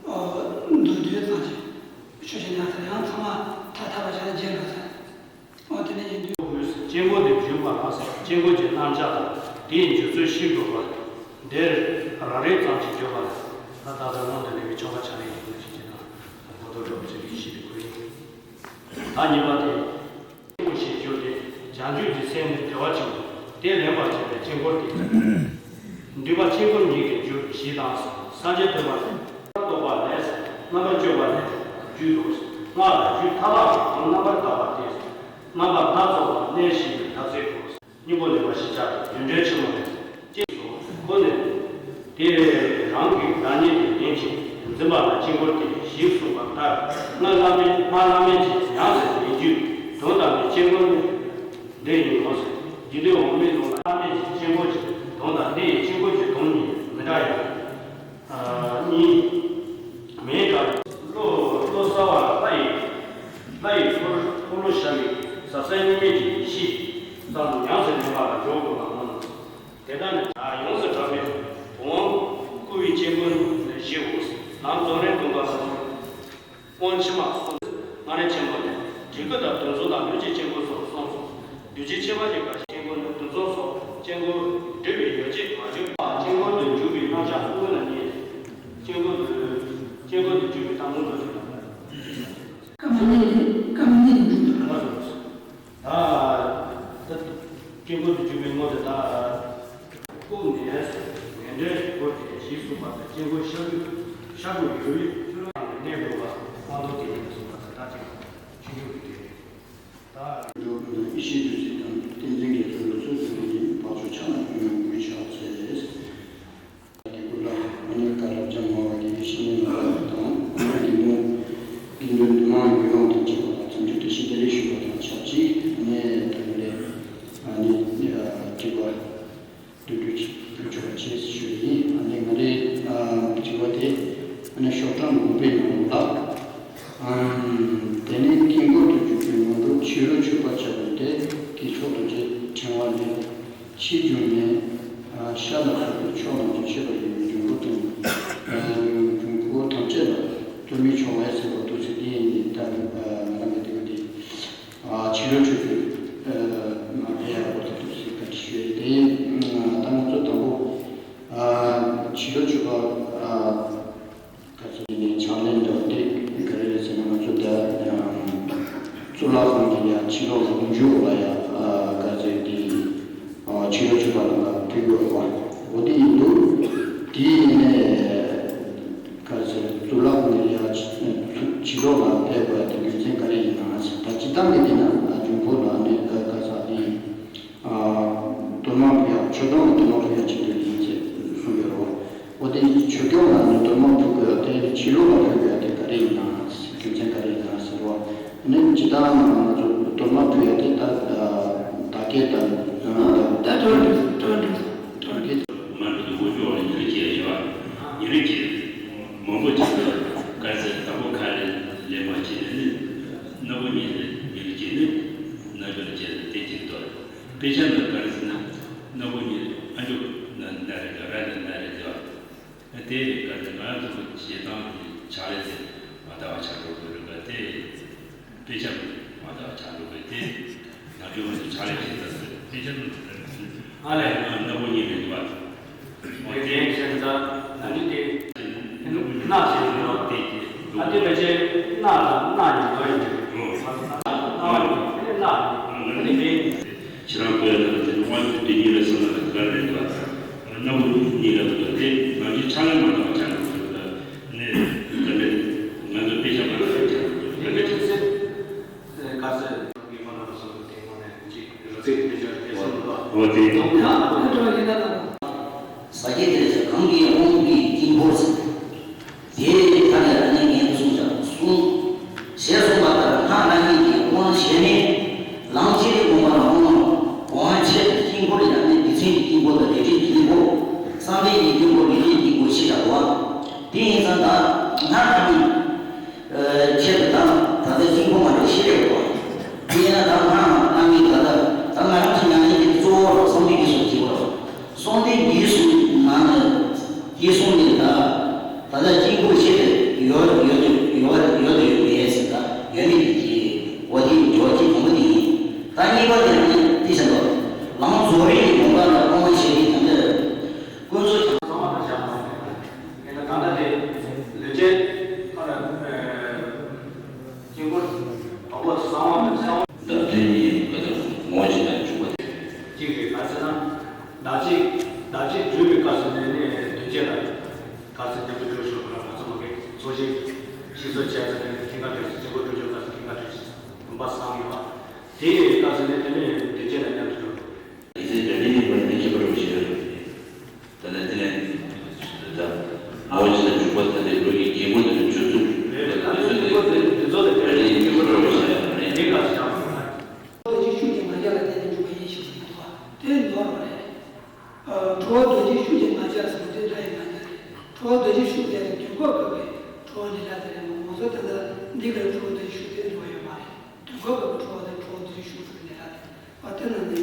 ཨོ། མདོར་བསྡུས་ཙམ་ཅིག་ཞུ་བྱས་ན་ད་ཡང་ཚང་མ་ཐ་ཐ་བ་བྱས་ན་བརྗེད་འགྲོ་ཟེར། ཨོ་དེ་ནས་ཡིན་དུས། དཀྱིལ་འཁོར་དེ་བརྗོད་པ་ལ་ཟེར། དཀྱིལ་འཁོར་གྱི་རྣམ་གཞག་དང་དེའི་འཇུག་ཚུལ་ཤེས་དགོས་པ། འདིར་རང་རེ་ཙམ་ཞིག་བརྗོད་པ་ལ། ད་ལྟ་སྔོན་དུ་འགྲོ་བའི་ཆོ་ག་ཆ་ལེན་ཡིན་པ་ཞིག་བྱེད་དང་། གོ་རྟོགས་འགྲོ་བ་ཞིག་ཞིག་ཏུ་གོ་ཡིན། ད་གཉིས་པ་དེ། ཞེས་བརྗོད་དེ། བྱང་ཆུབ་ཀྱི་སེམས་ནི་བདེ་བ་ཆེན་པོ་དེ་ལེན་པར་བྱེད་པའི་དཀྱིལ་འཁོར་ཏེ། འདུས་པ་དཀྱིལ་འཁོར་ཉིད་ཀྱི་རྒྱུ་ཞེས་དང་། སངས་རྒྱས་སྟོན་པ་ལ། རྟོག་པ་ལས། རྣམ་པར་དཔྱོད་པ་ལས། རྒྱུད་དུ། སྔགས་ལ་རྒྱུད་མཐའ་དག་གི་དོན་རྣམ་པར་དག་པ་སྟེ། རྣམ་པ་སྣ་ཚོགས་ལ་གནས་ཤེས་པའི་ཐབས་ཟད་དོ། སྙིང་པོ་ལེན་པ་ཞེས་བྱ་བའི་རྒྱུ་འབྲས་ཆེན་མོ་ལས། ཅེས་སོ། ཁོ་ནི། དེ་རང་གི་བདག་ཉིད་དུ་ལེན་ཅིང་འཛིན་པ་ལ་དཀྱིལ་འཁོར་ཏེ་ཞེས་གསུངས་པ་ལྟར། སྔགས་བླ་མེད་སྔགས་བླ་མེད་ཅེས་ཡང་ཟེར་ལེན་རྒྱུའི་དོན་དམ་པའི་དཀྱིལ་འཁོར་ནི་འདི་ཡིན་ནོ་ཟེར། རྒྱུད་སྡེ་འོག་མའི་ནང་ལ་བླ་མེད་ཀྱི་དཀྱིལ་འཁོར་གྱི་དོན་དང་འདི་ཡི་དཀྱིལ་འཁོར་གྱི་དོན་གཉིས་མི་འདྲ་ཡང་། གཉིས། མེད་ཀྱང་། བློ་བློ་གསལ་བ་ལ་ལྷ་ཡི་ལྷ་ཡི་འཁོར་འཁོར་ལོ་བྱ་བའི་ཟབ་གསལ་གཉིས་མེད་ཀྱི་ཡེ་ཤེས་ཙམ་ཡང་ཟེར་ལེན་པ་ལ་འཇོག་དགོས་པ་མིན་ནོ། དེ་དག་ནི་ཡོངས་སུ་གྲགས་པའི་བུམ་དབང་བསྐུར་བའི་དཀྱིལ་འཁོར་ནི་བཞིའོ། ནང་རྫོགས་རིམ་བསྡོམས་པ་ལ་དབང་ཕྱི་མ་གསུམ། སྔགས་རིམ་ཆེན་མོ་ནི་བྲིས་སྐུ་དང་དུས་མཚུངས་དང་ལུས་ཀྱི་དཀྱིལ་འཁོར་སོགས་གསུངས་སོ། འདུས་བྱས་ཁྱད་པར་གྱི་དགག་བྱའི་དཀྱིལ་འཁོར་ནི་དུས་མཚུངས་སོགས་དཀྱིལ་འཁོར་སྒྲུབ་པའི་ཡོ་བྱད་མ་བརྗོད་པ། དཀྱིལ་འཁོར་དུ་འཇུག་པའི་རྣམ་གཞག་གསུམ་ལ་ནི། དཀྱིལ་འཁོར་དུ་དཀྱིལ་འཁོར་དུ་འཇུག་པའི་གཏང་སྒོ་འདོད་ཆེན་པོ། སྐར་མ་གཉིས་སྐར་མ་གཉིས་ཀྱི་འགྲོ་འདུག་དེ་འདྲའི་སྐོར་དེ་གཞི་བཟུང་བ་དང་དཀྱིལ་འཁོར་ཤར་དུས་ཤར་དུ་ཡོད་ཡོད་ཚུལ་ལ་གནས་དགོས་པ་དབང་ཐོབ་དེ་ཡིན་པ་གསུངས་པ་དང་ད་ཅིག་ཆོས་འབྱུང་གི་དེ་རེད། ད་ཡེ་ཤེས་བདུད་རྩི་དང་བསྟན་འཛིན་རྒྱ་མཚོ་ལ་སོགས་པའི་བག་ཆགས་ཆགས་ན་ཡོང་དགོས་ཕྱག་འཚལ། གི་སྐུ་ལ་ཨ་ནི་བཀའ་སློབ་ལྕམ་མ་བ་དགེ་བའི་བཤེས་གཉེན་རྣམ་པ་དང་ཨ་ནི་དགེ་འདུན་དགེ་འདུན་འདུས་མང་ཡོངས་དང་བཅས་པ་ལ་འཚམས་འདྲི་བཀྲ་ཤིས་བདེ་ལེགས་ཞུ་བ་དང་ཆབས་ཅིག་ཨ་ནི་ད་ལན་ཨ་ནི་དྲི་བ་བསྡུ་སྒྲིག་ཞུ་ཆོག་པ་བྱས་ཞུ་ཡིན། ཨ་ནི་ང་རའི་དྲི་བ་དེ་ཨ་ནི་ཤོག་གྲངས་དགུ་པའི་ནང་ལ། དེ་ནས་དཀྱིལ་འཁོར་དུ་གྱུར་པའི་ངོ་སྤྲོད་ཕྱི་རོལ་མཆོད་པ་བྱ་བ་དེ་དཀྱིལ་ཆོག་ཏུ་བྱེད་ཕྲེང་བ་ལས། ཕྱིས་འབྱུང་ནས་ཤ་ལ་སོགས་པའི་ཕྱོགས་རྣམས་སུ་མཆེད་པར་འགྱུར་བའི་འབྱུང་པོ་དང་། འབྱུང་པོ་ཐམས་ཅད་ལ་གཏོར་མའི་མཆོད་པ་ཡང་ཟེར་བ་འདུག་ཟེར་དེ་ཡིན་ཏེ། ད་ང་རང་གི་དེ་བ་དེ་ཕྱི་རོལ་མཆོད་པའི་ཕན་ཡག་པོ་དེ་འདུག་ཟེར་བཀའ་འདྲི་ཞུ་ཡས་དེ། ད་ང་ཚོ་དང་པོ་ཕྱི་རོལ་མཆོད་པ། ག་ཚོད་ནས་ཕྱག་ལེན་འདྲ་བོ་དེ་ག་རེ་རེད་ཟེར་ན། ང་ཚོ་ད་གཙུག་ལག་ཁང་གི་ཡ་ཕྱི་ལོགས་ལ་ལོངས་སྤྱོད་ལ་ཡ་ག་ཚོད་དེ་ཕྱི་རོལ་མཆོད་པ་ལ་ཕུལ་དགོས་པ་འོ་དེ་ཡིན་འདུག་དེ་ཡིན་ནས་ག་ཚོད་གཙུག་ལག་ཁང་གི་ཡ་ཕྱི་ལོགས་ལ་ཕེབས་དགོས་ཡ་དེ་རྒྱུ་མཚན་ག་རེ་ཡིན་ན། ད་སྤྱིར་བཏང་གི་དེ་ན་འབྱུང་པོ་ལ་ནི་ག་ས་དེ། གཏོར་མ་ཕུལ་ཡག་མཆོད་སྡོང་གི་གཏོར་མ་ཕུལ་ཡག་ཆེད་དུ་ཡིན་ཅེས་གསུངས་ཡོད་རེད་བ། འོ་དེ་མཆོད་སྐྱོང་ལ་ནི་གཏོར་མ་ཕུལ་དགོས་ཡག་དེ་ཕྱི་ལོགས་ལ་ཕུལ་དགོས་ཡག་དེ་ག་རེ་ཡིན་ན། རྒྱུ་མཚན་ག་རེ་ཡིན་ན་ཟེར་བ། ནི་ཇི་ལྟར་ང་ཚོ་གཏོར་མ་ཕུལ་ཡག་དེ་ད་བདག་བསྐྱེད་དང་། ད་དོན་དོན་དོན་དོན་བསྐྱེད། མ་འགྲོ་དུ་འོ་ཅོག་ལ་ཉིན་རེ་བྱས་ཡོད། ཉིན་རེ་བྱས་མང་པོ་ཅིག་ག་ཚད་དང་པོ་ཁ་ལས་ལས་མ་བྱས་ནས་ནི་སྣ་བུག་གཉིས་ལས་ཉིན་རེ་བྱས་ནི་སྣ་བུག་ལ་བྱས་ནས་དེ་གཅིག་ཏུ། དཔེ་ཆ་ལ་ག་རེ་ཟེར་ན། སྣ་བུག་གཉིས་ཨ་མཆོག་ན་ན་རེ་ག་ར་ན་ན་རེ་ག་དེ་ག་དེ་ང་ཚོ་ཞེ་སྡང་གི་ཆགས་ལས་དེ་མ་དག་པ་ཆགས་འགྲོ་གི་རེད་ག་དེ་དཔེ་ཆ་མ་དག་པ་ཆགས་འགྲོ་གི་དེ་ང་ཚོ་ང་ཚོ་ཆགས་ལས་ཞེ་སྡང་དེ་དཔེ་ཆ་ལ་ཨ་ལས་སྣ་བུག་གཉིས་ལས་འདུག་བ། འོ་དེ་བྱས་ན་ད་ན་ནི་དེ་སྣ་ཞེས་ཟེར་བ་དེ་ཨ་དེ་མ་བྱས་སྣ་དང་སྣ་ནི་ཡོད་ཡིན་གྱི་རེད། སྣ་བ་ནི་དེ་ནི་སྣ་ནི་ཨ་ནི་མེད། ཁྱེད་རང་བོད་ལ་དེ་དབང་ཕྱུག་དེ་གཉིས་ལ་སོང་ན་ག་རེ་འདུག་སྣ་བུག་གཉིས་ལ་འདུག་དེ་ནང་བཞིན་ཕྱག་ལེན་མ་འདུག་ཕྱག་ལེན་འདུག་ནས་ག་འདྲ་ང་ཚོ་དཔེ་ཆ་མ་འདུག་ཕྱག་ལེན་འདུག་ག་འདྲ་ཅིག་དཀའ་ཚེགས། ངེས་པ་ལ་སོགས་པའི་དེ་ཁོ་ནས་ཅིག་རོ་ཚིག་དེ་ཆ་དེ་སོང་འདུག་འོ་དེ་དུང་ཡང་ཨ་ཁོ་ཁྲོ་ཡིན་ན་ལ། ས་སྐྱ་དེ་ཚོ་གང་གི་དབང་གི་དཀྱིལ་འཁོར་ཟེར། དེ་ཁ་ནས་ཨ་ནི་ངས་གསུངས་ཀྱང་གསུངས། ཞེས་གསུངས་པ་ལྟར་སྔགས་རྣམ་གཉིས་ཀྱི་དབང་གཞན་མེད། ལམ་ཤེས་རིག་དགོངས་པ་ལ་དབང་དབང་ཆེད་དུ་དཀྱིལ་འཁོར་ཡང་ནི་སྡེ་ཚན་གྱི་དཀྱིལ་འཁོར་དང་སྡེ་ཁྲིའི་དཀྱིལ་འཁོར། བསམ་གཏན་གྱི་དཀྱིལ་འཁོར་ལས་ཀྱི་དཀྱིལ་འཁོར་ཞེས་བྱ་བ། དེ་ཡིན་ཙང་ད་སྔགས་རྣམ་གཉིས། ཆེད་དུ་དང་ད་ལྟ་གཅིག་པོ་མ་རེད་ཤེས་རེད་བ། དེས་ན་ད་སྔགས་རྣམ་གཉིས་ད་ལྟ་ད་ང་རང་ཚོ་ཉམས་ལེན་གྱི་གཙོ་བོ་ར་བསམ་གཏན་འདི་གསུམ་གྱི་བར། བསམ་གཏན་འདི་གསུམ་ནང་ནས་འདི་གསུམ་ནས་ད་ད་ལྟ་གཅིག་པོ་ཤེས་རེད་ཡོད་ཡོད་ཡོད་ཡོད་ཡོད་མེད་ཟེར་ད་ཡོད་མེད་ཀྱི་འོ་དེ་འགྲོ་གཅིག་དང་པོ་དེ་ཡིན། ད་གཉིས་པ་དེ་ནི་འདི་བྱ་བ་ལམ་རྫོགས་རིམ་གྱི་དགོངས་པ་ལ་དབང་བྱེད་ཀྱི་དོན་དེ། ཀུན་རྫོབ་ཀྱི་གསང་བ་དང་བཞག་པ་ཡིན་ན། ད་ལྟ་དེ་ལས་ཅན་ཁ་ལ་དཀྱིལ་འཁོར་དང་པོ་གསང་བ་གསང་བ། བདག་དོན་གཉིས་ཀ་དང་ངོ་བོ་ཇི་ལྟར་འཇུག་པ་དེ། གཅིག་རེད། ག་ཚོད་ན་བདག་གཅིག་བདག་གཅིག་བསྒྲུབ་པའི་སྐབས་སུ་ནས་ནས་དོན་བྱེད་ལ་ག་ཚོད་མཉམ་དུ་འགྲོ་ཞོར་བ་ལ་ང་ཚོ་མ་གི་ཚོགས་ཞིང་ཞིག་གསོ་བྱས་ཚེ་ནས་ཀྱིན་ཀ་བྲལ་ཞིང་དཀྱིལ་འཁོར་སྤྲོ་ཆོག་སྐབས་སུ་ཀྱིན་ཀ་བྲལ་ཞིང་བུམ་པ་བསང་ཡོད་པ། དེ་ཡི་སྐབས་སུ་ནས་དེ་ནས་དོན་བྱེད་ལ་མཉམ་དུ་འགྲོ། ཡིན་ཚེ་དོན་ནི་ནི་མ་ནི་ཁྱད་པར་རོ་ཞེས། ད་ནི་དེ་ནས་ད་ངོ་བོ་ཇི་ལྟར་འཇུག་པ་ད་ནི་ལུགས་ཀྱི་རྒྱལ་པོ་དེ་ནི་འཇུག་ཚུལ་རེད། ད་ནི་དེ་ཚོ་དེ་དེ་ཚོ་དེ་ད་ནི་ཁྱད་པར་རོ་ཞེས་ད་ནི། དེ་ག་ཞག་ཚོ་ད། ཁོ་དོན་གྱི་ཤུགས་ཀྱིས་ང་རྒྱལ་ལ་བརྟེན་ནས་འཇུག་པ་ཡིན་ཞེས་གསུངས་འདུག་པ་དེ་ནོར་བ་རེད། ཁྲོ་བོ་དོན་གྱི་ཤུགས་ཀྱིས་ང་རྒྱལ་ཟེར་བ་དེ་འདྲ་ཡིན་ང་རྒྱལ་རེད། ཁྲོ་བོ་དོན་གྱི་ཤུགས་དེ་ནི་དུས་འཁོར་བཀོད་པའི་ཁྲོ་བོ་འདི་འདྲ་དེ་རེད་མོ། ང་ཚོ་ད་ལྟ་འདི་གའི་ཁྲོ་བོ་དོན་གྱི་ཤུགས་དེ་འགྲོ་ཡོད་མ་རེད། དུས་འཁོར་བཀོད་པའི་ཁྲོ་བོ་དེ་ཁྲོ་བོ་དོན་གྱི་ཤུགས་ཟེར་བའི་འདི་འདྲ་དེ། ཨ་དེ་ན་ནི།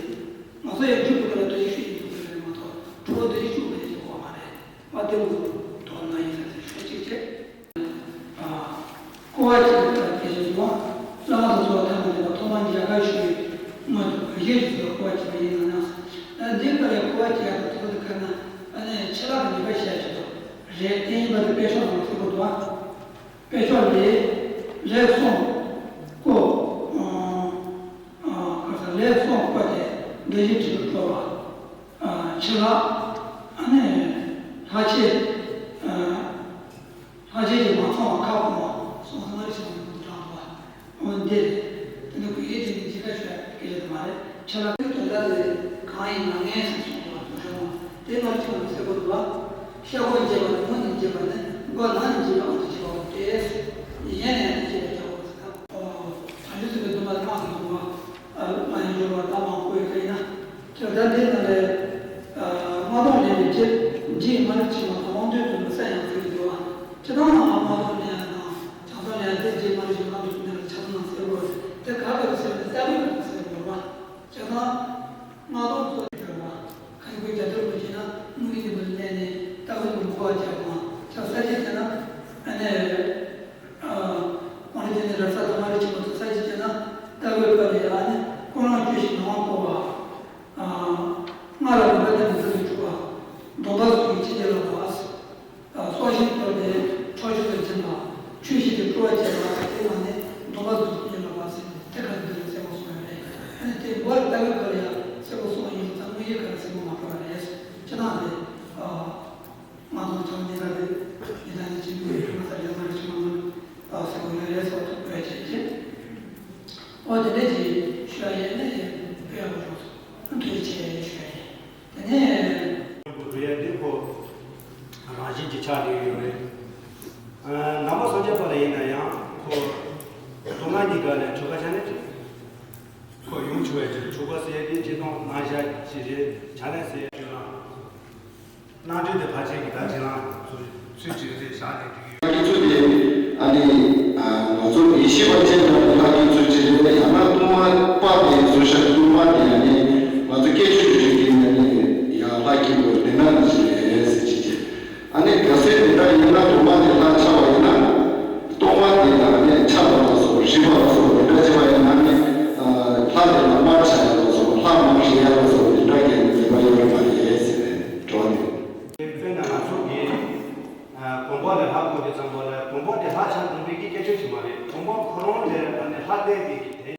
ང་ཚོ་ཡང་རྒྱུད་པའི་སྐོར་ལ་དོན་གྱི་ཤུགས་ཡིན་དུ་དགོས་རེད་མ་གཏོགས་ཁྲོ་བོ་དོན་གྱི་ཤུགས་མེད་ན་ཅིག་གོ་བ་མ་རེད། ཨ་དེ་ང་ཚོ་དོགས་ན་ཡིན་ས་ཟེར་ཞུ་གཅིག་བྱས། ཨ་སྐོར་བ་གཅིག་ལ་དེ་བཞིན་དུ་བླ་མ་དང་ཚོགས་ཐ་མ་དེ་ལ་ཐོག་མར་རྒྱ་གར་ཞུ་བའི་སྔོན་དུ་བོད་རྒྱལ་གྱི་ཚུལ་ལ་སྐོར་བ་གཅིག་པ་ཡིན་ན་ན། ཨ་འདི་ལྟར་ཡང་སྐོར་བ་གཅིག་ཡང་དང་དེ་ཚོ་དེ་ག་ན་ཨ་ནི་ཆེ་ལྷག་གི་ནུས་པ་ཤས་ཆེ་དོ་རེད། དེ་ཡིན་པ་དེ་དཔེ་ཤོག་ནང་གསལ་པོ་འདུག་ཨ། དཔེ་ཆ་ལས་ལེགས་སོང་ཀོ། ཨ་ཨ་ཁ་ས་ལེགས་སོང་ཀོ་དེ་འདི་བཞིན་དྲིལ་བུ་སྤྲོ་བ། ཨ་ཕྱི་ལ་ཨ་ནི་ ལྷ་ཆོས། ལྷ་ཆོས་ཀྱི་མ་ཚང་བ་ཁ་སྐོང་བ་སོང་ཙང་ང་རེ་ཞིག་ནས་འདུག་དྲག་འདུག་བ། འོ་འདིར་དེ་ནི་གུ་ཡེ་དེ་ནི་ཇི་ལྟར་ཞུ་ཡ་སྐད་ཆ་དེ་མ་རེད། ཁྱེད་ལ་དོན་དག་དེ་གང་ཡིན་ང་ངས་སུ་གསུངས་པ་དུ་ཤོག་དེ་ང་ཅི་མ་ཟེར་གོ་འདུག་བ། ཤ་སྒོ་འབྱེད་པ་ནི་མུ་ནི་འབྱེད་པ་ནི་སྒོ་ན་ནི་འབྱེད་པ་འོ་དེ་འབྱེད་པ་འོ་དེ། ཡེ་ནས་ནི་འབྱེད་པ་འོ་ཟེར་ད། ཨོ། ཨ་ནི་ཚུ་གི་འདུན་པ་ལྷག་གི་འདུག་བ། ཨ་ལ་ཡང་འབྱོར་བ་ད་མང་པོ་ཡོད་ཀ་ཡིན་ན། ཁྱོད་ད་འདི་ན་ལས། ལྔ་སྟོང་ལས་པའི་རྗེ། རྗེ་ཡི་མ་ཎི་ཕྱི་མ་དང་དབང་དོན་དུ་མི་ས་ཡང་ཚིག་འདུག་བ། ཁྱེད་རང་ལ་ལྔ་སྟོང་ལས་ཡང་དང་བྱང་སྟོང་ལས་ཡང་དེ་རྗེ་མ་ཎི་ཕྱི་མ་དང་དུ་མི་ལ་ཆ་ཚང་ནང་གསལ་བོ། དེ་ག་ག་གི་ཟེར་ནས་ལྟ་བུའི་ག་གི་ཟེར་བོ་བ། ཁྱེད་རང་། ལྔ་སྟོང་ཚོ་དེ་བ། ཁ་ཡི་གོས་རྒྱ་ཐོར་མི་བྱེད་ན་དངུལ་ནི་འདི་མི་ལ་གནས་ནས་ལྟ་བུ་དུ་མི་གོ་བ་བྱ་དགོས། ཁྱེད་ས་ཆེ་ཟེར་ན། ཨ་ནེ། མ་ཎི་དེ་ནས་ར་ས་དང་མ་ཎི་ཆེན་པོ་དང་ས་ཆེ་བྱས་ན་ལྟ་བུའི་བ་ལས་ཨ་ནེ་ཀུན་སློང་བཅུ་བཞི་ནང་བ་གོ་བ། སྔགས་ལ་ནུས་པ་ལྡན་པའི་ཚུལ་དུ་འཇུག་པ། སྡོམ་པ་གསུམ་གྱི་ཕྱི་རྒྱལ་ལ་བབས། སྲོག་ཤིང་གཏོར་ཏེ་འཕྲོག་བྱེད་དུ་སྦྱིན་པ། ཆོས་བཞིན་དུ་སྤྲོ་བ་བྱེད་པ་དེ་ཡང་ནི་སྡོམ་པ་གསུམ་གྱི་ཕྱི་རྒྱལ་ལ་བབས་ཟེར་དེ་ག་འདི་ལ་གསལ་པོ་གསུངས་ཡོད་རེད། ཨ་ནི་དེ་མགོ་ལ་ལྟ་བུའི་སྐོར་ལ་ཡང་གསལ་པོ་གསུངས་ཡོད་ཙང་དངོས་གཞི་ག་རེ་གསལ་པོ་མ་གོ་བ་རེད། ཁྱེད་རང་དེ། ང་ཚོ་ཚང་མ་གཉིས་ཀ་དེ་ཡིན་ད་ནི་ཅི་མི་ཡོད་ང་ཚ་ཡང་མ་རེད་ཅི་མ་མ་རེད། ཨ་ཟེར་གོ་ཡོད་རེད་ཟེར་བ་ཐུག་པའི་ཆེད་ཀྱི། ཨོ་དེ་འདྲ་ཅིག་ཞུ་ཡ་ཡིན་ན་ཡིན་དཔེ་ཡག་པོ་བྱུང་སོང་། ཐུགས་རྗེ་ཆེ་ཞུ་ཡ་ཡིན། དེ་ནས། རུ་ཡ་དེ་ཁོ་རང་བཞིན་གྱི་ཆགས་བསྡད་ཡོད་རེད། ནང་པ་སངས་རྒྱས་པ་ལ་ཡིན་ན་ཡང་ཁོ་སྡུག་བསྔལ་གཉིས་ཀ་ལས་ཆོ་ག་ཆ་ནས་ཅིག་ཁོ་ཡོང་ཆོག་ཡ་ཅིག་ཆོ་ག་ཟེར་ཡ་དེ་སྤྱིར་བཏང་ནང་བཞག་ཅིག་རེད། བྱ་ལས་ཟེར་ཡ་ཅིག་ལ། རྣམ་འགྲེལ་དེ་ཕལ་ཆེར་གྱི་ད་དྲིན་ལན་ཚུལ་ཚུལ་གཅིག་རེད་བཞག་ནས་འགྲིག་གི་ཡོད། དེ་ཚོ་དེ་ཨ་ནི་ང་ཚོ་ཡེ་ཤེས་པ་ཅན་དང་ལྷ་སྐྱེས་ཚུལ་གཅིག་རེད། ཡང་ན་སྟོང་པ་པ་དེ་བཟོ་ཤ་སྟོང་པ་དེ་ཨ་ནི་ང་ཚོ་སྐད་ཆོས་རིག་གི་ནི་ཡང་ལྷ་སྐྱེས་པོ་དེ་ན་ནི་ཞིག་རེད་ཟེར་གྱི་ཅི། ཨ་ནི་ག་ཚོད་དེ་འདྲ་ཡིན་ན་སྟོང་པ་དེ་ལྷ་ཆགས་པ་ཡིན་ན། སྟོང་པ་དེ་ལ་ནི་ཆགས་པ་ལ་སོགས་རིག་པ་ལ་སོགས་དེ་འདྲ་བྱས་པ་ཡིན་ན་ནི། ལྷ་དེ་ལ་དམར་ཆགས་ཡ་ལ་སོགས་ལྷ་མ་རིག་ཡ་ལ་སོགས་དེ་འདྲ་གྱི་ནི་ངེས་པ་ཡོད་རེད་མ་རེད་ཟེར་ནས་འགྲོ་ནས། དཔེར་ན་ང་ཚོ་གིས་དགོན་པ་ལས་ལྷ་བཀུར་དུས་ཙམ་པ་ལ་དགོན་པ་དེ་ལྷ་ཆགས་འདུག་པའི་གི་སྐད་ཆ་ཞིག་མ་རེད། དགོན་པ་ཁོ་རང་ལས་ཨ་ནི་ལྷ་བསྟན་པའི་གི་དེ།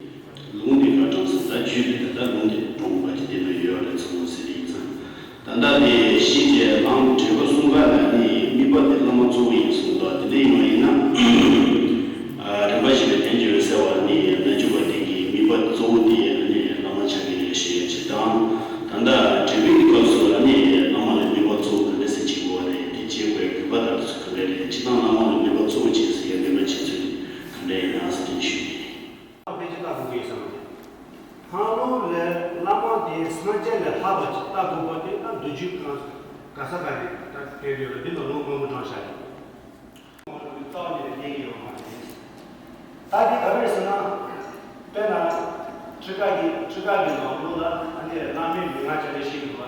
ལུང་དེ་ག་དྲངས་སོང་། ད་རྒྱུད་དེ་ད་ལྟ་ལུང་དེ་དྲངས་པ་ཅི་དེ་ན་ཡོད་རེད་ཚང་མ་ཟེར་ཡིན་ཙང་། ད་ལྟ་དེ་གཞི་དེ་ལམ་འབྲས་བུ་གསུམ་ཀ་ལ་ནི་དམིགས་པ་དེ་བླ་མ་གཙོ་བོ་ཡིན་གསུངས་པ་དེ་འདྲ་ཡིན་པ་ཡིན་ན། རིམ་པ་བཞི་པའི་དོན་གྱི་འོད་གསལ་བ་ནི་རྣལ་འབྱོར་པ་དེ་གི་དམིགས་པ་གཙོ་བོ་དེ་ནི་བླ་མ་ཆགས་ཀྱི་རེད་ཞེས་ཅི་དང་། ད་ལྟ་འབྲས་བུའི་སྐབས་སུ་ལ་ནི་བླ་མ་ལ་དམིགས་པ་གཙོ་བོ་ག་འདྲ་སེ་བྱེད་དགོས་པ་རེད། དེ་བྱེད་དགོས་དགོས་པ་ལྟར་དུ་ག་འདྲ་རེད། ཅི་དང་བླ་མ་ལ་དམིགས་པ་གཙོ་བོ་བྱེད་ཟེར་ཡ་དམིགས་པ་བྱེད་ཚུལ་ག་འདྲ་ཡིན་ན་ཟེར་དྲན་ཞུས་ཏེ། ཕལ་ཆེར་ལྟ་དགོས་ཀྱི་ཡོད་བསམ་གྱི། ལྷག་ལུང་ལས་བླ་མ་དེ་སངས་རྒྱས་ལས་ལྷག་པ་ཅིག་ལྟ་དགོས་པ་དེ་ད་མདོ་རྒྱུད་གང་ག་ས་ག་ནས་ད་བསྟན་ཡོད་ལ་འདི་ལ་ལུང་མང་པོ་དྲངས་བཞག་ཡོད། རྩ་བ་ཉིད་ནས་རྙེད་ཀྱི་ཡོད་མ་རེད། ད་འདི་ག་རེ་ཟེར་ན། དཔེར་ན། ཁྲི་ཀ་གི་ཁྲི་ཀ་གི་ནང་ལོགས་ལ་ཨ་ནི་བླ་མའི་མན་ངག་ཅི་འདྲ་ཞིག་འདུག་བ།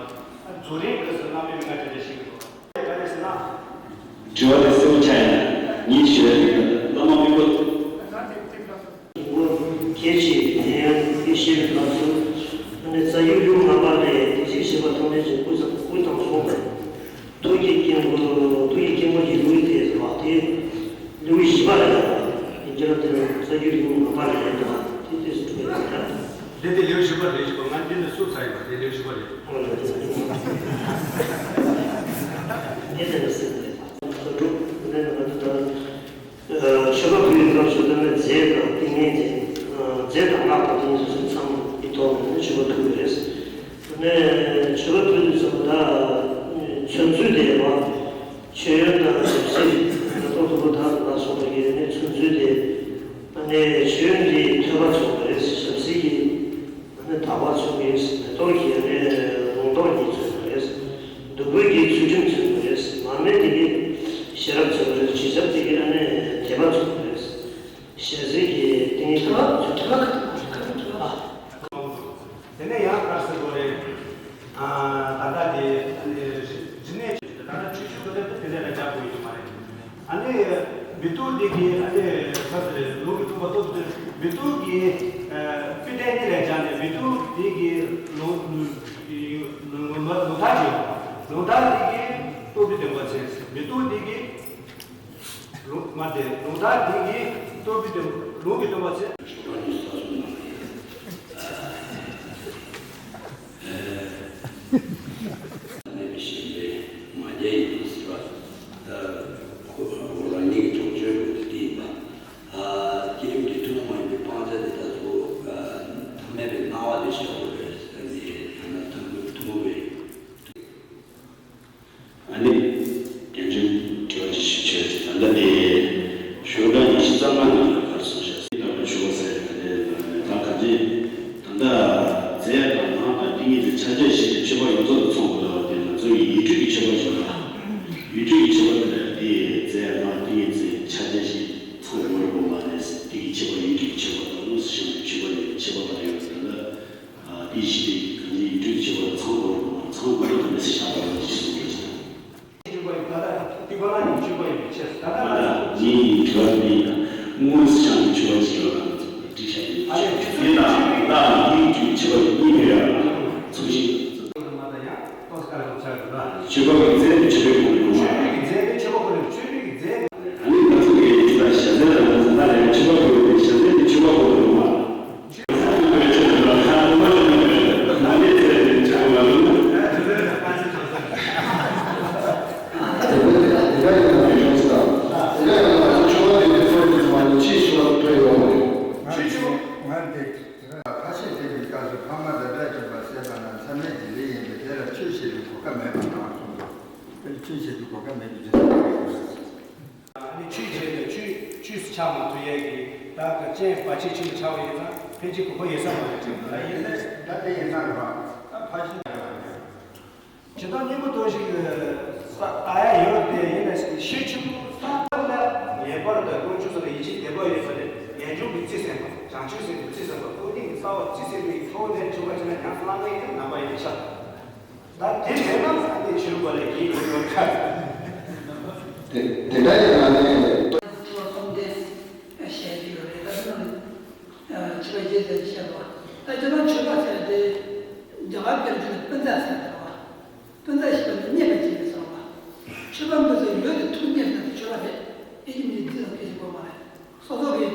རྫོགས་རིམ་སྐབས་སུ་བླ་མའི་མན་ངག་ཅི་འདྲ་ཞིག་འདུག་བ། དྲི་བ་དེ་གསལ་པོ་ཆགས་ཡིན་ན། ཉིད་ཞུ་ཡ་ཞིག་ཡོད། བླ་མ་དམིགས་པ། གལ་ཆེ་དེ་ཡང་དེ་ཤེས་པའི་སྐབས་སུ། ཨ་ནི་རྩ་རྒྱུད་ལེའུ་ལྔ་པ་ལས་དེ་ཅིག་བཤད་པ་ཐམས་ཅད་ཀྱི་སྐུ་ཙམ་སྐུ་དང་གསུངས་པས། ཐུགས་ཀྱི་དཀྱིལ་འཁོར་ཐུགས་ཀྱི་དཀྱིལ་འཁོར་གྱི་ལེའུ་དེ་ཟེར་བ་དེ། ལེའུ་བཞི་པ་རེད་ད། ཡིན་གྱི་ར་དེ་རྩ་རྒྱུད་ལེའུ་ལྔ་པ་ལས་རེད་ད། དེ་དེ་སུ་ཐུག་ཡོད་ད། འདི་དེ་ལེའུ་བཞི་པ་རེད་བཞི་པ་ང་འདི་ནས་སུ་ཚ་ཡིན་པ་དེ་ལེའུ་བཞི་པ་རེད། ཨོ་ལ་དེ་ཚ་ཡིན་པ། ངས་དེ་ལ་སེམས་ནས་ད་འགྲོ་འདི་ནས་ང་ཚོ་ད། མཆོད་པ་ཕུལ་བའི་སྐབས་སུ་ད་ནི་རྫས་དང་ཏིང་ངེ་འཛིན། རྫས་དང་སྔགས་དང་ཏིང་ངེ་འཛིན་སོ་སོའི་ཚང་མ་འདི་ཐོག་ནས་ནི་མཆོད་པ་ཕུལ་བ་རེད། ད་ནི་མཆོད་པ་ཕུལ་དུས་ཙམ་པ་ད་མཚོན་ཚུལ་དེ་ཡང་མཆོད་ཡོན་དང་ཞབས་བསིལ་མེ་ཏོག་བདུག་སྤོས་དར་ལ་སོགས་པ་ཡི་ནི་མཚོན་ཚུལ་དེ། ད་ནི་མཆོད་ཡོན་གྱི་ཐོད་པ་མཚོན་པ་རེད། ཞབས་བསིལ་གྱི། ཨ་ནི་དག་པ་མཚོན་པ་རེད། མེ་ཏོག་གི་ཨ་ནི་ལུང་རྟོགས་ཉིད་མཚོན་པ་རེད། བདུག་སྤོས་ཀྱི་ཚུལ་ཁྲིམས་མཚོན་པ་རེད། མར་མེ་དེ་གི་ཤེས་རབ་མཚོན་པ་རེད། དྲི་ཆབ་དེ་གི་ཨ་ནི་དད་པ་མཚོན་པ་རེད། ཞལ་ཟས་ཀྱི་ཏིང་ངེ་འཛིན་མཚོན་པ་རེད། དེ་ནས་ཡང་ག་རེ་ཟེར་དགོས་རེད། ད་ལྟ་དེ་རིག་གནས་ད་ལྟ་ཆོས་ཆོས་ཀྱི་དོན་དུ་དེ་འདྲ་ལ་སྦྱར་དགོས་ཡོད་མ་རེད། ཨ་ནི་མེ་ཏོག་འདི་གི་ཨ་ནི་ས་ཟེར་ལུང་གི་ཐུག་པ་ཐུག་ཏུ་མེ་ཏོག་གི་དཔེ་དེ་འདི་ལས་སྦྱར་ནས་མེ་ཏོག་འདི་གི་ལུང་ལུང་ལུང་ཐག་ཅིག་ཡོད། ལུང་ཐག་འདི་གི་རྟོགས་པའི་སྟོན་པ་ཚེ་མེ་ཏོག་འདི་གི་ལུང་མ་དེ་ལུང་ཐག་འདི་གི་རྟོགས་པའི་སྟོན་ལུང་གི་སྟོན་པ་ཚེ། གནས་པའི་ཞིང་པའི་མ་རྒྱལ་ཡིན་ཟེར་བ། ཡུལ་གྲུའི་ཁྱད་པར་དེ་ལ་དེའི་རྫས་སྔགས་དེའི་རྫས་ཕྱག་རྒྱ་ཞིག་ཚང་དགོས་རེད་པ་མ་རེད། དེའི་ཁྱད་པར་ཡུལ་གྲུའི་ཁྱད་པར་དང་དངོས་སུ་བྱུང་བའི་ཁྱད་པར་ཡང་ཁྱད་པར་མ་རེད་པ་དེ་ལ། དེའི་ཕྱིར་དེ་གང་ཡིན་ཡུལ་གྲུའི་ཁྱད་པར་ཚང་དགོས་རེད་པ་མ་ཚང་དགོས་རེད་དམ་མེད་ཟེར་བཞག་པ་ལ་ཅི་གསུངས་རེད་ཟེར། སྤྱོད་པ་ཡིན་ད་ལྟ་ཏི་པ་རང་ཉིད་སྤྱོད་པ་ཡིན་པའི་ཕྱིར་ད་ལྟ་ང་ད་ཚོ་ངའི་ཡིན་དྲི་བ་འདི་ཡིན་ན་དངོས་སུ་བྱུང་བའི་སྤྱོད་པ་ཅིག་ཡོད་ལ་ང་ཚོ་འགྲིག་བྱ་ཡིན། ཨ་ལས་ཁྱེད་ཚོ་དེ་དང་ད་ཡིན་གྱི་སྤྱོད་པ་ཡིན་མི་ཡོད་ལ་ཚུགས་ཤིང་། ལྟོ་ས་ཀ་ལ་ཆགས་འདུག་ལ། སྤྱོད་པ་གི་རྫས་དེ་སྤྱོད་པའི་སྒོ་ནས་སྤྱོད་པའི་རྫས་དེ་སྤྱོད་པ་སྒོ་ནས་སྤྱོད་པའི་རྫས། ཨ་ནི་ང་ཚོ་གི་ཅི་ལྟར་བྱ་རྫས་དང་ང་ཚོ་ད་ལས་སྤྱོད་པ་སྒོ་ནས་བྱ་རྫས་དེ་སྤྱོད་པ་སྒོ་ནས་མ། ཆོས་ཆོས། ང་འདི་ཁ་ཤས་དེ་ཡི་སྐབས་སུ་ཕ་མ་ལ་སྒྲ་བྱས་པ་བསད་པ་ན་མཚམས་མེད་ཀྱི་ལས་ཡིན་པས་དེ་ལ་ཆོས་བཤད་པའི་གོ་སྐབས་མེད་པ་དང་གསུངས་འདུག་དེ་ལ་ཆོས་བཤད་པའི་གོ་སྐབས་མེད་པའི་རྒྱུ་མཚན་དེ་རེད། ཨ་ནི་ཆོས་བྱས་ཏེ་ཆོས་ཆོས་སུ་ཆགས་མ་ཐུབ་ཡས་ཀྱི་ད་ག་ཅན་བར་ཆད་ཆེན་པོ་ཆགས་པ་ཡིན་ན་ཕལ་ཆེར་གོ་སྐབས་ཡོད་ས་མ་རེད་དྲན་པ་ཡིན་ནས་ད་དེ་ཡིན་ན་རེད་བ། ད་ཕ་ཤི་ན་རེད་བ། ཇི་ལྟར་སྙན་པོ་དོན་ཞིག་ལྟ་ཡ་ཡོད་དེ་ཡིན་ནས་ཤེས་ཆེན་པོ་ས་ལ་ངེས་པར་དུ་དཀོན་མཆོག་ཚོ་ལ་ཡིད་ཆེས་དད་པ་ཡོད་པ་ནི་ངེས་འབྱུང་གི་རྩིས་ཟིན་པ་བྱང་ཆུབ་སེམས་ཀྱི་རྩིས་ཟིན་པ་ཀུན་མཁྱེན་གྱི་རྩ་བ་རྩིས་ཟིན་པའི་ཐོག་ནས་བྱུང་བ་ཅི་ན་ཡང་བླ་མའི་རྣམ་པ་ཡིན་ཤག་ད་དེ་མེད་ན་ས་དེ་ཆོས་ལུགས་པ་ལ་ཡིད་ཡོད་ཁ། དེ་དེ་འདྲ་ཡིན་ན་ནི། ཐུབ་པ་གསུམ་ལྡན་བཤད་ཀྱི་ཡོད་རེད་ད་དེ་ནང་ནས་ཕྱི་པ་རྗེས་ཟེར་བཤད་པ་ད་ཁྱེད་རང་ཆོས་པ་ཟེར་དེ་རྒྱ་གར་སྐད་ཀྱི་ནི་སྤུན་ཟླ་ཟེར་དེ་རེད་བ། སྤུན་ཟླ་ཞེས་པ་ནི་རྙེད་པ་ཅིག་རེད་ཟེར་བ། ཆོས་པ་འདི་ཚོ་ཡོད་དེ་ཐུགས་རྙེད་ན་དེ་ཆོས་པ་རེད་ཨེ་ཀྱི་མི་རིགས་འདི་ལ་སྐད་ཆ་གོ་མ་རེད། སོ་སོ་གི་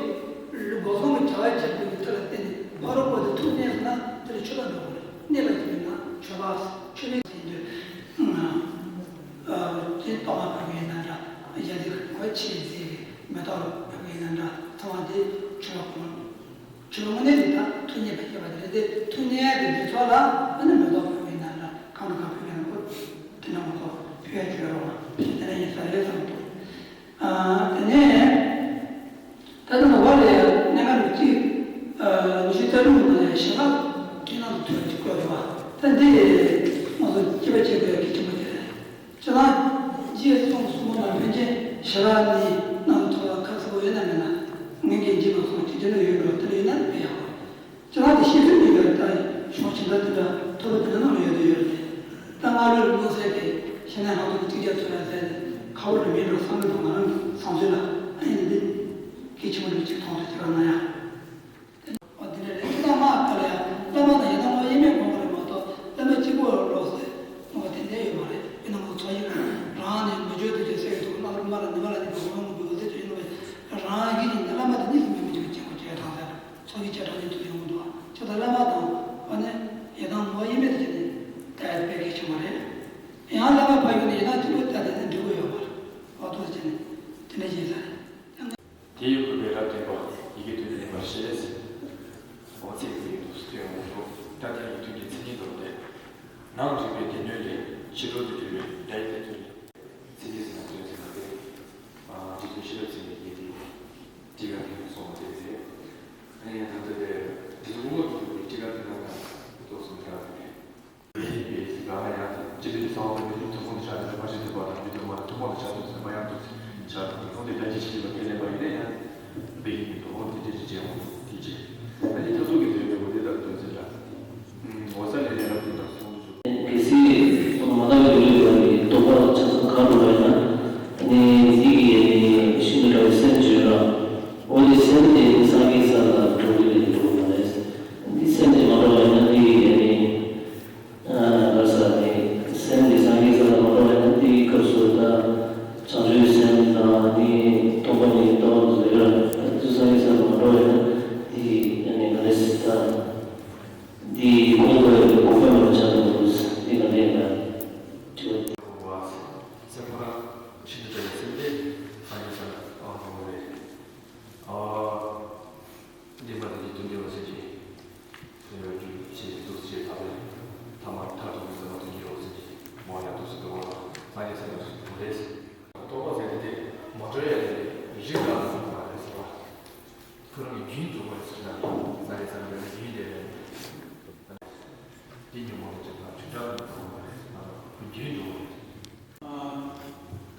སྒོ་སོང་གི་བྱ་བ་བྱེད་པའི་ཐོག་ལ་བརྟེན་ནས་ཕ་རོལ་པོ་དེ་ཐུགས་གནས་སོང་ན་དེ་ལ་ཆོས་པ་འགྲོ་དགོས་རེད། གནས་པ་ཞིག་ཡིན་ན་ཆོས་པ་ཆོས་པའི་ཟེར་དུས་དེ་རྟོགས་པ་ཕ་གི་ཡིན་ན་འདྲ་གཞན་དེ་གི་ཆེས་ཟེར་གི་མེ་ཏོག་ཕ་གི་ཡིན་ན་འདྲ་ཚང་བ་དེ་ཆོས་པ་གོ་ཆོས་པ་དངོས་གནས་དེ་དག་ཐུགས་མཉེས་པ་སྐྱེ་བ་དེ་རེད་དེ་ཐུགས་མཉེས་ཡ་དེ་འདི་ཚོ་ལ་ཨ་ནི་མེ་ཏོག་ཕ་གི་ཡིན་ན་འདྲ་གང་དང་གང་ཕ་གི་ཡིན་ན་གོ་དེ་འདྲ་མ་གཏོགས་ཕུལ་ཡ་ཆོས་པ་རོགས་དེ་འདྲ་ཡིན་ས་རེད་བསམ་འདུག་དེ་ནས་ད་ལྟ་ནང་བ་ལས་གནད་འགག་གཅིག་ཉི་ཤུ་རྩ་དྲུག་ནང་ནས་ཞེ་དྲག་ཁྱེད་རང་ཚོ་ཐོས་ཀྱི་བཀོད་འདུག་བ། ད་འདི་ང་ཚོ་སྐྱིད་པ་སྐྱིད་པའི་གི་ཁྱིམ་པ་དེ་རེད། ཁྱེད་རང་རྗེས་སུ་སོང་སོང་ན་ཕན་ཆད་ཞེ་དྲག་ནི་ནང་ཐོག་ལ་ཁ་ཚ་པོ་ཡོད་ན་མེད་ན་ངས་འགན་ཅི་མ་སོང་ཁྱེད་ཀྱི་ནང་ཡོད་འགྲོ་དེ་ལ་ཡོད་ན་ཕན་ཡག་པ་རེད། ཁྱེད་རང་དེ་ཤེས་ཚོད་མེད་པར་ད་ཤོག་ཇི་ལྟར་དེ་འདྲ་ཐོབ་པ་དེ་འདྲ་ནང་ཡོད་དུ་ཡོད་རེད། ད་སྔ་ལོའི་མནོ་ཚད་དེ་ཤེས་ན་ཧང་ཐོག་གི་ཅིག་ཅར་ཚོད་ལ་ཟེར་ནས་ཁ་བོ་རེ་མིན་རོ་བསམ་བློ་དང་ང་རང་གི་བསམ་ཚུལ་ལ་ཨ་ཡིན་འདི་གལ་ཆེན་པོ་རེ་ཅིག་མཐོང་ཐུབ་ཅིག་རང་ན་ཡང་། ཨོ་དེ་འདྲ་རེད། ཁྱེད་རང་མ་ཁ་ལ་ཡང་བླ་མ་དང་ཡང་ན་ངོ་ཡེ་མེད་དགོངས་པ་རེད་མ་གཏོགས་བླ་མ་གཅིག་པོ་ལོག་ཟེར་ངོ་དེ་འདྲ་ཡོད་མ་རེད། དཔེར་ན་ངོ་ཚོགས་ཡིག་རང་ནས་མི་བརྗོད་དུ་ཅེས་ཟེར་གི་འདུག་ན་རུ་མ་ལ་ནི་མ་ལ་ནི་གོ་ངོ་གོ་ཟེར་གྱི་ཡིན་ནོ། རང་གི་ཡིན་ན་བླ་མ་དང་གཉིས་སུ་མེད་མི་འཇུག་ཅེས་ངོ་བྱས་དང་ཟེར། ཚོགས་ཀྱི་བྱེ་བྲག་ཉིད་དུ་ཡོང་གི་འདུག་ཁྱོད་དང་བླ་མ་དང་འོ་ནི་ཡི་དམ་ངོ་ཡེ་མེད་དུ་བྱས་ནས་ད་ཡར་སྤེལ་གལ་ཆེན་པོ་རེད། ཡང་བླ་མ་ཕ་ཡུལ་ནས་ཡི་དམ་གཅིག་པུ་ད་དེ་ནས་འགྲིག་གི་ཡོད་པར་འོ་ཐུགས་བྱས་ནས་དེ་འདྲ་བྱས་ས་རེད། དེ་ཡི་གུས་པས་རབ་བརྟན་པ་ཡི་གེ་དོན་ལེགས་པར་ཤེས། འོ་ཚིག་གི་ཡིག་ཏུ་སྟོན་འོང་འགྲོ། ད་ལྟ་ཡིག་ཐོན་གྱི་མཚན་ཉིད་དོར་ཏེ། ནང་འཇུག་པའི་སྡེ་སྣོད་ལས་ཕྱི་རོལ་དུ་གྱུར་པའི་སྒྲ་ཡི་སྡེ་ཚན་ལས། མཚན་ཉིད་ཟེར་ན་དོན་ཟེར་ན་སྟེ། རྗེ་བཙུན་ཤེས་རབ་མཚན་ཉིད་ཀྱི་ཡི་གེ་ཏི་ཀ་དེ་སོགས་པ་དེ་རེད། ཨ་ནི་ད་ལྟ་དེ་རྗེ་བཙུན་དབང་ལུང་གིས་བསྒྱུར་བའི་ཏི་ཀ་དེ་ནང་ན་ཏོག་ཙམ་འདྲ་བ་རེད། དཔེ་ཡིན་པས་ཟེར་ག་ཡང་སྤྱི་ལུགས་ཀྱི་གསང་བ་དང་མི་ལུགས་ཐུན་མོང་དུ་ཆགས་ཏེ་ཕར་ཕྱིན་ཐེག་པ་དང་མི་ཐུན་མོང་ཐུན་མོང་དུ་ཆགས་ཏེ་ཟེར་བ་ཡང་དུ་ཆགས་ཏེ་ཁོང་དེ་རྒྱ་ཆེ་ཆེ་བ་སྐད་ལེན་པ་ཡིན་ན་ཡང་དཔེ་ཡིན་མི་འདུག་འོ་དེ་འདྲ་ཅིག་བྱས་འོང་དེ་ཅིག་ཨ་ནི་མཐར་ཐུག་གི་དོན་ཡོད་པ་དེ་ལྟར་དོན་ཟེར་འདྲ། འོ་ས་ལས་ལས་རབ་ཏུ་དང་གསུངས་སོ། གལ་སྲིད་མ་དག་པའི་ལུས་པ་ནི་རྟོགས་པ་ཆ་ཚང་ག་འགྲོ་བ་ཡིན་ན་ནི་འདི་གི་ཤིན་ཏུ་འདྲ་བའི་སེམས་བརྗོད་ལ། འོ་དེ་སེམས་དེ་ནི་སངས་རྒྱས་ས་ལ་འགྲོ་གི་རེད་འགྲོ་གི་མ་རེད། འདི་སེམས་དེ་མ་འགྲོ་བ་ཡིན་ན་འདི་གི་ནི། ཨ་ལ་ས་ནི་སེམས་ཀྱི་སངས་རྒྱས་ས་ལ་མ་འགྲོ་བ་ཡིན་ན་དེའི་སྐབས་སུ་ད་བྱང་ཆུབ་སེམས་དང་ནི་སྟོང་པ་ཉིད་ལྟ་བ་བཟོ་ཡ་དུ་སངས་རྒྱས་ས་ལ་མ་འགྲོ་བ་ཡིན་ན་དེ་ཡང་ནི་ག་རེ་ཟེར་ད་དེ་ཁོང་ཁོའི་གོ་སྐབས་མ་ཆགས་པ་འདུག་དེ་ག་ནས་ཡིན་ན་དྲི་བ་དེ། སེམས་ཁོ་རང་ཤིན་ཏུ་བྲལ་བའི་སེམས་དེ་སངས་རྒྱས་ས་ལ་འགྲོ་དགོས་རེད། འདི་མ་ཐག་གི་དོན་འདི་བ་ཟེར་གྱི། དོན་ཡོད་རྒྱུ་ཆེས་འདུག་ཅེས་ཐག་རེད། ཐ་མར་ཐག་གྲོལ་བའི་ཟེར་བ་དོན་གྱི་ཡོད་ཟེར་གྱི། མོ་ཡང་འདུག་སེ་འདུག་བ་ལ་སངས་རྒྱས་ས་ལ་འགྲོ་རེད། རྟོགས་པ་ཟེར་དེ་དེ་མ་གྲོལ་ཡ་དེ་རིགས་ལ་སོགས་པ་རེད་ཟེར་བ། ཁོ་རང་གི་རྒྱུན་འཛུགས་པ་རེད་ཟེར་ན་སངས་རྒྱས་ས་ལ་འགྲོ་རྒྱུན་དེ་རེད། དེ་ཉོན་མོངས་ལ་སྤྱད་པ་ཆུ་ཚོད་ནས་འཛུགས་པ་རེད་ཟེར་ན་ཁོ་རྒྱུན་འཛུགས་པ་རེད།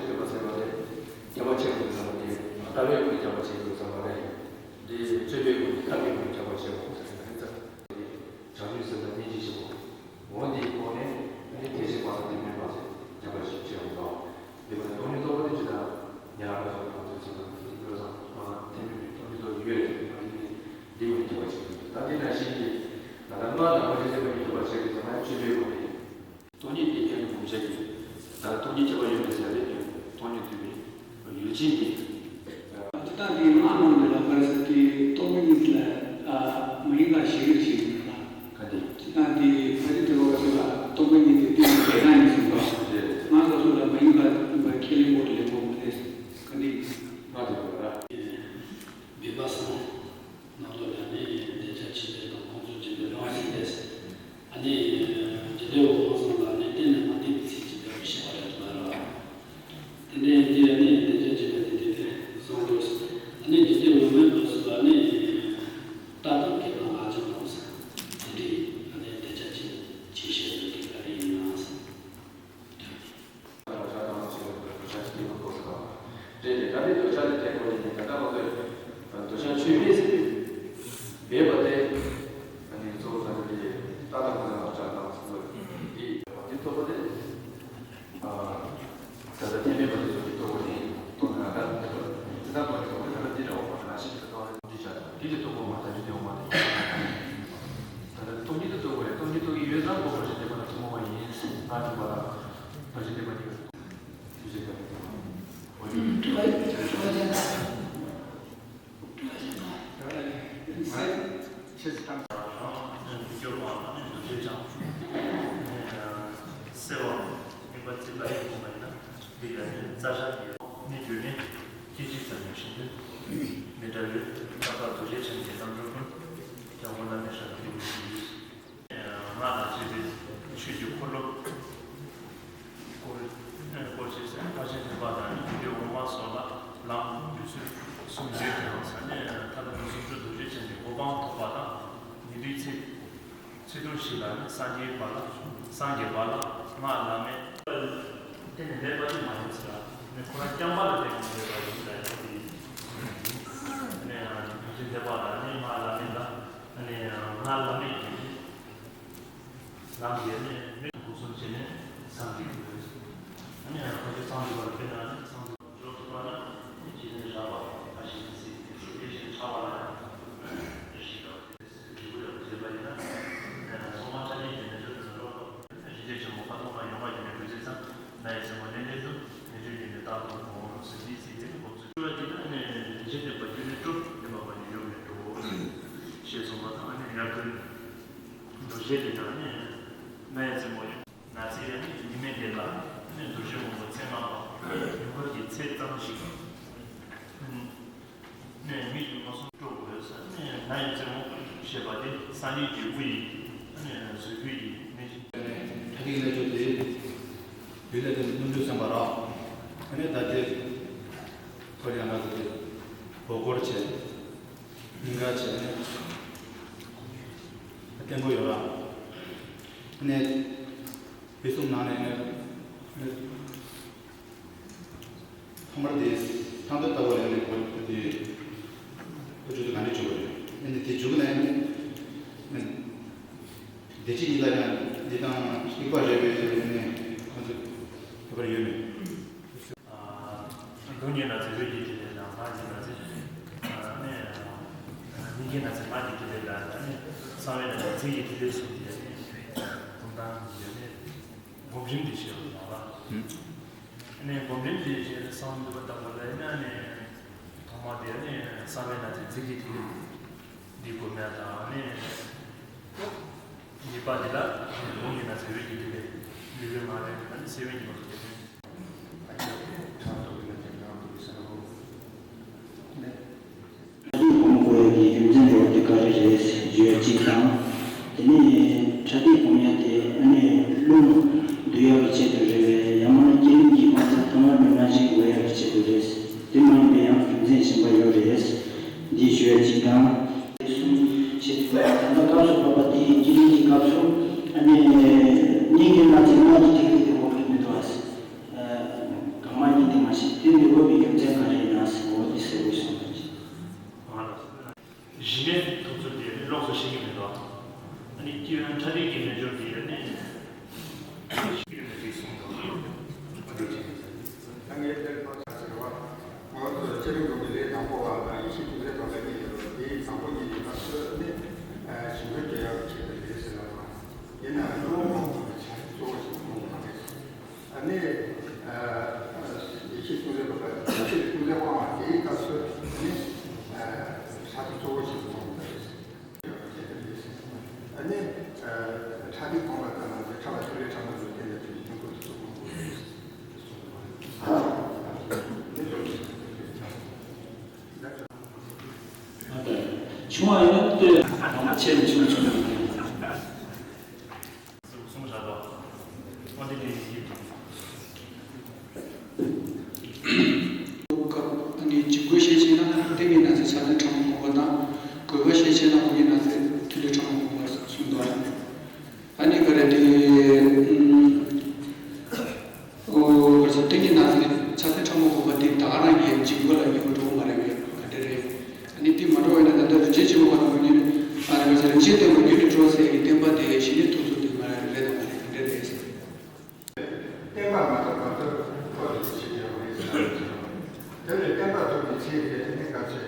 ཆོས་སྟོན་པ་ཟེར་བ་དེ་རྒྱབ་པ་ཆེ་དགོས་བསམ་པ་དེ་ལྟ་བའི་སྒོ་ནས་རྒྱབ་པ་ཆེ་དགོས་བསམ་པ་རེད། འདི་སྤྱོད་པའི་སྒོ་ནས་ཐབས་ཀྱི་སྒོ་ནས་རྒྱབ་པ་ཆེ་དགོས་བསམ་པ་རེད། བྱང་ཆུབ་སེམས་དང་སྙིང་རྗེ་ཆེན་པོ། འོ་འདིའི་སྒོ་ནས་ཨ་ནི་དེ་བཞིན་དཔག་བསམ་དེ་མེད་པ་ཚེ་རྒྱབ་པ་ཆེ་དགོས་བསམ་པ། འདི་མ་ནི་སྟོང་ཉིད་རྟོགས་པ་དེ་ཇི་ལྟར་ཉེ་རང་ལ་སོགས་པ་དང་དུས་གསུམ་དང་དུས་གསུམ་དུ་ཐེག་དམན་པའི་སྟོང་ཉིད་རྟོགས་ཡོད་རེད། འདི་མ་ནི་འདི་མ་ནི་རྒྱབ་པ་ཆེ་དགོས། ད་དེ་ནང་བཞིན་གྱི་ད་ལྟ་སྔགས་དང་ཕར་ཕྱིན་ཚད་མ་གཉིས་ཐོབ་པར་བྱེད་དགོས་ཙང་ཨ་ནི་སྤྱོད་པའི་སྒོ་ནས། སྟོང་ཉིད་དེ་ཁྱོད་ནི་བུམ་ཆགས་ཀྱི། ད་སྟོང་ཉིད་ཁྱབ་པ་ཡོད་མེད་ཟེར་ཡ་དེ་སྟོང་ཉིད་དུ་བའི་ཡུལ་ཅན་གྱི། ཇི་ལྟར་དེའི་སྔགས་རྣམས་ལ་ལ་བར་ཟེར་དེ་སྟོང་ཉིད་ལ་མ་ཡིན་པ་ཞིག་རེད་ཞིག་ཡིན་ལ། ག་འདི། ཇི་ལྟར་དེའི་ཕ་རི་ཏི་བ་ཚོ་ལ་སྟོང་པ་ཉིད་དེ་སྟོང་ཉིད་དེ་ཡིན་ཟེར་བ། རེད། སྔགས་ཀ་ཚོ་ལ་མ་ཡིན་པ་ཡིན་པ་ཁས་ལེན་དགོས་ལེན་དགོས་མ་རེད། ག་འདི། སྔགས་དེ་བ་ར། བི་པ་སང་། ནང་དུ་ལ་ནི་དེ་ཆ་ཆེ་དེ་དང་ཁོང་ཚོ་ཇི་འདྲའི་རང་བཞིན་ཏེ། ཨ་ནི་ཇི་འདྲའི་འོ་ཁོང་ཚོ་ལ་ནི་གཏན་ནས་མ་བསྡད་པའི་ཚིག་ཇི་འདྲའི་བཤད་པ་རེད་མ་རེད། དེ་འདྲའི་འདི་ཨ་ནི་དེ་ཆ་ཆེ་དེ་དེ་དེ་བཟང་འགྲོ། ཨ་ནི་ཇི་འདྲའི་འོ་མའི་སྐབས་སུ་ལ་ནི་རྟ་དང་སྐེད་པ་ལྔ་ཆ་འདུག་ས། དེ་འདྲའི་ཨ་ནི་དེ་ཆ་ཆེ་ཆེ་བཤད་པའི་གི་ཨ་རེ་ཡིན་ན་ས། རྡོ་རྗེ་གདམས་ངག་ཆེན་མོའི་རྡོ་རྗེ་འཆང་གི་སྐྱེས་བུ་ཐོབ་ཟེར་བ། རེད་དེ། ད་ནི་རྡོ་རྗེ་འཆང་དེ་དེ་སྐོར་ཡིན་ནི། ད་ལྟ་ང་ཚོས་རྡོ་རྗེ་འཆང་ཆོས་མེད་ཟེར་བའི་མེད་པ་དེ། ཨ་ནི་གཙོ་བོ་ད་ནི་དེ་རྟ་དང་ཁོ་ན་ལ་སྦྱར་བཏང་ཟེར་བ་འདི་ཐོབ་པ་དེ། ཨ་ད་ལྟ་ཐེག་དམན་པ་དེ་ཚོ་གི་ཐོབ་པ་ནི་ཐོབ་ན་ད་དེ་ཚོ་དེ་ལྟ་བ་ནི་ཐོབ་པ་ད་ལྟ་འདི་འདྲ་བ་མ་ན་ཤི་དེ་ཐོབ་པ་འདི་བྱ་དང་དེ་ལས་ཐོབ་པ་མ་ད་འདི་དེ་བ་མ་དེ། ད་ལྟ་སྟོང་ཉིད་དུ་རྟོགས་པ་རེད། སྟོང་ཉིད་རྟོགས་ཀྱི་ཡོད་ཙང་ཁོ་ཕར་ཕྱིན་བདེན་པ་དང་ཐུན་མོང་བ་ཡིན། ང་དྲུག་པ་དང་ཕར་ཕྱིན་བདེན་པ་གཉིས་ཀ་ཐུགས་རྗེ་ཆེ། ཨུམ། དྲི་བ་དྲི་བ་གཞན་དག་དྲི་བ་གཞན་དག་ཆེས་དང་། སྐྱོ་བ་ནི་འདུ་བྱེད་ཀྱང་། སེལ་བ་ནི་པ་ཚིག་ལ་ཡོད་དགོངས་པ་ཡིན་ན་འདི་ཡང་ནི་རྩ་བཞག་གི་ཡོད། ནི་རྒྱུ་ནི་སྐད་ཅིག་ཙམ་ཡང་ཤིན་ཏུ་མི་འདྲ་བའི་རྣམ་པར་འདུ་བྱེད་ཅན་གྱི་རྣམ་གྲོལ་ཀུན་ཀྱང་འོ་ན་མི་ཧྲ་ལ་འདུ་བྱེད་ཀྱི། སྔགས་དང་བཅས་པའི་ཆོས་ཀྱི་འཁོར་ལོ་སྐོར་སྐོར་ཅེས་ཟེར། ཕར་ཕྱིན་བདེན་པ་དང་ནི་རྒྱུ་འབྲས་དབུ་མ་སོགས་ལ་ལམ་འདོད་ཚུལ་གསུམ་བརྗོད་ཀྱང་ས་ནས་མཐར་ཐུག་སུམ་ཅུ་རྡོ་རྗེ་འཆང་གི་གོ་འཕང་ཐོབ་པ་དང་། ཉེ་དུས་ཚེ་ཚེ་ཐུང་ཞིག་ལ་ནི་སངས་རྒྱས་པ་ལ་སངས་རྒྱས་པ་ལ་སྔགས་བླ་མེད་གཏན་ནས་མེད་པ་ཅིག་མ་ཡིན་ཟེར་ལ་ནི་ཁོ་རང་རྐྱང་པ་ལ་བརྟེན་ནས་མེད་པ་ཡིན་ཟེར་ཡང་དེ་ཡིན། ནི་ཕར་ཕྱིན་བདེན་པ་ལ་ནི་སྔགས་བླ་མེད་ལ་ནི་སྔགས་བླ་མེད་ཀྱི་ལམ་གྱི་ནི་མེད་སྒོ་གསུམ་བྱས་ནས་སངས་རྒྱས་དགོས། ཨ་ནི་ཡང་ཁོ་ཚོས་སངས་རྒྱས་པར་སྤེལ་ན་ནི་སངས་རྒྱས་འགྲོ་ཐུབ་པ་ན་ནི་རྗེས་ནས་རག་པ་ཕར་ཕྱིན་ཚིག་དེ་ཚོ་དེ་བཞིན་ཕྲ་བ་ལ་ཡང་དེ་བཞིན་རག་འབྲས་བུ་ལ་བྱེད་པ་ཡིན་ན། ཚོགས་མ་ཆ་ནས་ཀྱི་མེ་ཆོས་དུ་ནོར་བ། རིན་ཆེན་ཆེན་མོ་ཁ་དོག་ལྔ་ཡོད་མ་ཡིན་ནས་འབུལ་བྱེད་ཙང་། ན་ཡི་སེམས་པ་ལེན་ལེན་དུ་མེ་ཆོས་ཀྱི་ནི་རྟག་ཏུ་འོང་ཟིན་གྱིས་ཟིན་ཏེ་འོང་ཚུལ། སྤྲུལ་བ་འདི་ན་ནི་རིན་ཆེན་ལྡན་པ་རྒྱུ་ནི་སྤྲོ་ལྡན་པ་མ་ནི་ཡོང་མེད་འགྲོ། ཞེས་གསུངས་པ་དང་ནི་ཡར་ཐོན། འདུ་ཤེས་འདི་དང་ནི་ན་ཡི་སེམས་པ་ཡོད། ན་ཚེ་ཡང་ཉི་མའི་འདི་ལ་ནི་འདུ་ཤེས་སྔོན་པོ་ཚེ་སྔ་མ་ཡུལ་འཁོར་གྱི་ཚེ་ཙམ་ཞིག་ནས་མིག་ཏུ་མ་སོང་སྤྲོ་དགོས་ས་ནས་ན་ཡི་རྩེ་མོ་ཞེས་པ་དེ་སངས་རྒྱས་ཀྱི་སྐུ་ཡི་ནས་གཟུགས་རྒྱུད་ཀྱི་གནས་ཆེན། ཕྲ་རྒྱས་རྣལ་འབྱོར་དེ་ཡུལ་ལས་དེ་ནི་སྨོན་འཇུག་སེམས་པ་རག་ཨ་ནི་ད་དེ་ཁོ་རེ་ཡང་ན་ད་དེ་མགོ་སྐོར་བྱས་སྙིང་ག་བྱས་ནས་བརྟན་པོ་ཡོད་ར། ཨ་ནི་དེ་གསུམ་ནང་ནས་ནི། ཐོག་མར་དེ་ཐང་དོད་ལྟ་བུ་ལས་ནས་གོ་དེ་གོ་ཆོད་དེ་ག་འདྲ་བྱུང་བ་རེད། ཨ་ནི་དེ་མཇུག་ནས་ནི་བདེ་སྐྱིད་གཉིས་ལ་ཡང་འདི་དང་རིག་པ་རེ་བའི་ནས་ཁོང་ཚོ་ཁྱད་པར་ཡོད་མེད། སྡུག་བསྔལ་ན་ཚེ་བོད་ཀྱི་ཐིག་ལེ་དང་ང་ཡི་ན་ཚེ་ནི་སྙིང་རྗེ་ན་ཚེ་ང་གི་ཐིག་ལེ་དང་ནི་གསང་བའི་ན་ཚེ་ཚིག་གི་ཐིག་ལེ་གསུམ་ཡོད་ནི། ནས་སྒོམ་རིམ་འདི་བྱེད་དགོས་པ་ལ། ཨ་ནི་སྒོམ་རིམ་འདི་བྱེད་སའི་གསང་འདུས་པ་བཏབ་པ་ལ་ཡིན་ན་ནི། ཐོག་མ་དེ་ནི་གསང་བའི་སྣང་ཚུལ་འཛིན་གྱི་ཐིག་ལེ་འདི་སྒོམ་ཡ་དང་ནི། གཉིས་པ་འདི་ལ་སྒོམ་ཡིན་ན་སེམས་དཔའི་ཐིག་ལེ་ལུས་པའི་ངང་ལས་ནི་སེམས་དཔའི་ཉིད་པར་སྐྱེ་ནས། ཕྲ་མཐོང་གི་ན་དེ་ནང་དུ་ས་འོག་ནས། ཕྲ་ཐིག་སྒོམ་དགོས་ཡ་གི་རྒྱུ་མཚན་འདྲ་བ་དེ་ག་རེ་རེད་ཞུ་ཡ་གཅིག་དང་། དེ་ནས་ཕྲ་ཐིག་སྒོམ་ཡ་དེ་ཨ་ནི་རླུང་བསྡུ་ཡ་གི་ཆེད་དུ་རེད་པས། ཡང་མིན་ན་བསྐྱེད་རིམ་གྱི་དབང་ཆ་ཐ་མལ་པའི་སྣང་ཞེན་འགོག་ཡ་གི་ཆེད་དུ་རེད། དེ་མ་ཡིན་པའི་ཡང་རྒྱུ་མཚན་གཞན་པ་ཡོད་རེད། འདི་ཞུ་ཡ་གཅིག་དང་། གསུམ་བྱེད་དུས་ད་ལྟ་སྐབས་སུ་བབ་པ་དེ་ཡི་བསྐྱེད་རིམ་གྱི་སྐབས་སུ་ཨ་ནི་སྙིང་གི་སྣང་ཚུལ་སྔགས་ཀྱི་ཐིག་ལེ་དེ་འགོག་གི་མི་འདུག་ཨ། གང་མ་ཡིན་དེ་མ་ཤེས་དེ་འདི་འོས་པའི་རྒྱུ་མཚན་ག་རེ་ཡིན་ན་ཟེར་བ་འོ་འདི་ཟེར་དགོས་སོང་། གཞི་ནས་ཐུགས་ཚུལ་དེ་ལོགས་སུ་ཤེས་ཀྱི་མེད་དོ། ཨ་ནི་སྐྱེ་བོའི་ཕྲ་རིགས་ཀྱི་རྣལ་འབྱོར་དེ་ཨ་ནི་ཤེས་ཀྱི་མེད་པའི་གསུང་དང་། ཨ་འདི་ཅི་ཡིན་ཟེར། ད་ངས་དེར་ཕར་ཆ་ཟེར་བ། ང་ཚོ་བསྐྱེད་རིམ་སྒོམ་པའི་ལས་དང་པོ་བ་དང་ཡེ་ཤེས་ཐུགས་རྗེ་ཐོབ་པའི་གཉིས་ཡོད་དེའི་དང་པོ་གཉིས་ཀྱི་སྐབས་སུ་ནི་ཞིང་ཁམས་སྐྱེ་ཡག་ཆེད་དུ་རེད་ཟེར་ལ། ཡིན་ནའང་གཙོ་བོ་གོང་དུ་ཆ་གཙོ་བོ་ཞིག་མཐོང་བ་རེད། ཨ་ནི། ཨ། ཡེ་ཤེས་ཐུགས་རྗེ་ཐོབ་པ་ཡེ་ཤེས་ཐུགས་རྗེ་དབང་བ་དེའི་སྐབས་སུ་ནི། ཨ། ས་དེ་གཙོ་བོ་ཞིག་མཐོང་བ་རེད། ཨ་ནི། ཨ། ཕྲ་ཐིག་གོང་ལ་ལྟ་ན་ནི་ཕྲ་བ་ཐིག་ལེ་ཕྲ་མོ་ལུས་རྟེན་ལ་དེ་ནི་སྙིང་པོ་དེ་གཙོ་བོ་མཐོང་བ་རེད། ཆུང་བ་ཡིན་ན་ལྟོས་ཨ་ཆེ་རུ་ཆུང་ཆུང་། གསུངས་བཞག་འདུག་འོ་དེ་ནས་ཡིན། སྐབས་ནི་ཇི་དགོས་ཤེས་བྱས་ན་ཏིང་ངེ་འཛིན་ཆ་ཚང་ཕྲ་མོ་སྒོམ་པ་དང་། དགོས་པ་ཤེས་བྱས་ན་དབུགས་ཀྱི་སྣང་ཚུལ་ཐིག་ལེ་ཕྲ་མོ་སྒོམ་པ་གསུངས་འདུག་ཨ་ནི་ག་རེ་དེ། ཨོ། ག་ཚོད་ཏིང་ངེ་འཛིན་ཆ་ཚང་ཕྲ་མོ་སྒོམ་པ་དེ་ད་ག་རང་གི་ཇི་དགོས་ལ་ཉེ་བོ་འགྲོ་གི་མ་རེད་པས། ག་འདྲ་རེད། ཨ་ནི་དེ་མ་འགྲོ་བས་ན་ད་ལྟ་རིན་ཆེན་ཆེན་པོ་བ་དང་མ་ཉེ་ནི། ཨ་ནི་ག་ཚོད་རིན་ཆེན་ལྟ་བུ་རྒྱུད་དུ་འགྲོ་ཟེར་གྱི་བསྟན་པ་དེ་གཞི་ནས་ཐུགས་ཚུལ་དེ་མ་རེད་དམ་མ་རེད། ག་འདྲ་རེད། བསྟན་པ་མ་ཐོབ་བར་དུ་འཕྲོ་དེ་བྱེད་ཀྱི་ཡོད་རེད་ཟེར་ན། དེ་ལས་བསྟན་པ་ཐོབ་པའི་ཚེ་དེ་ནི་ག་ཚོད།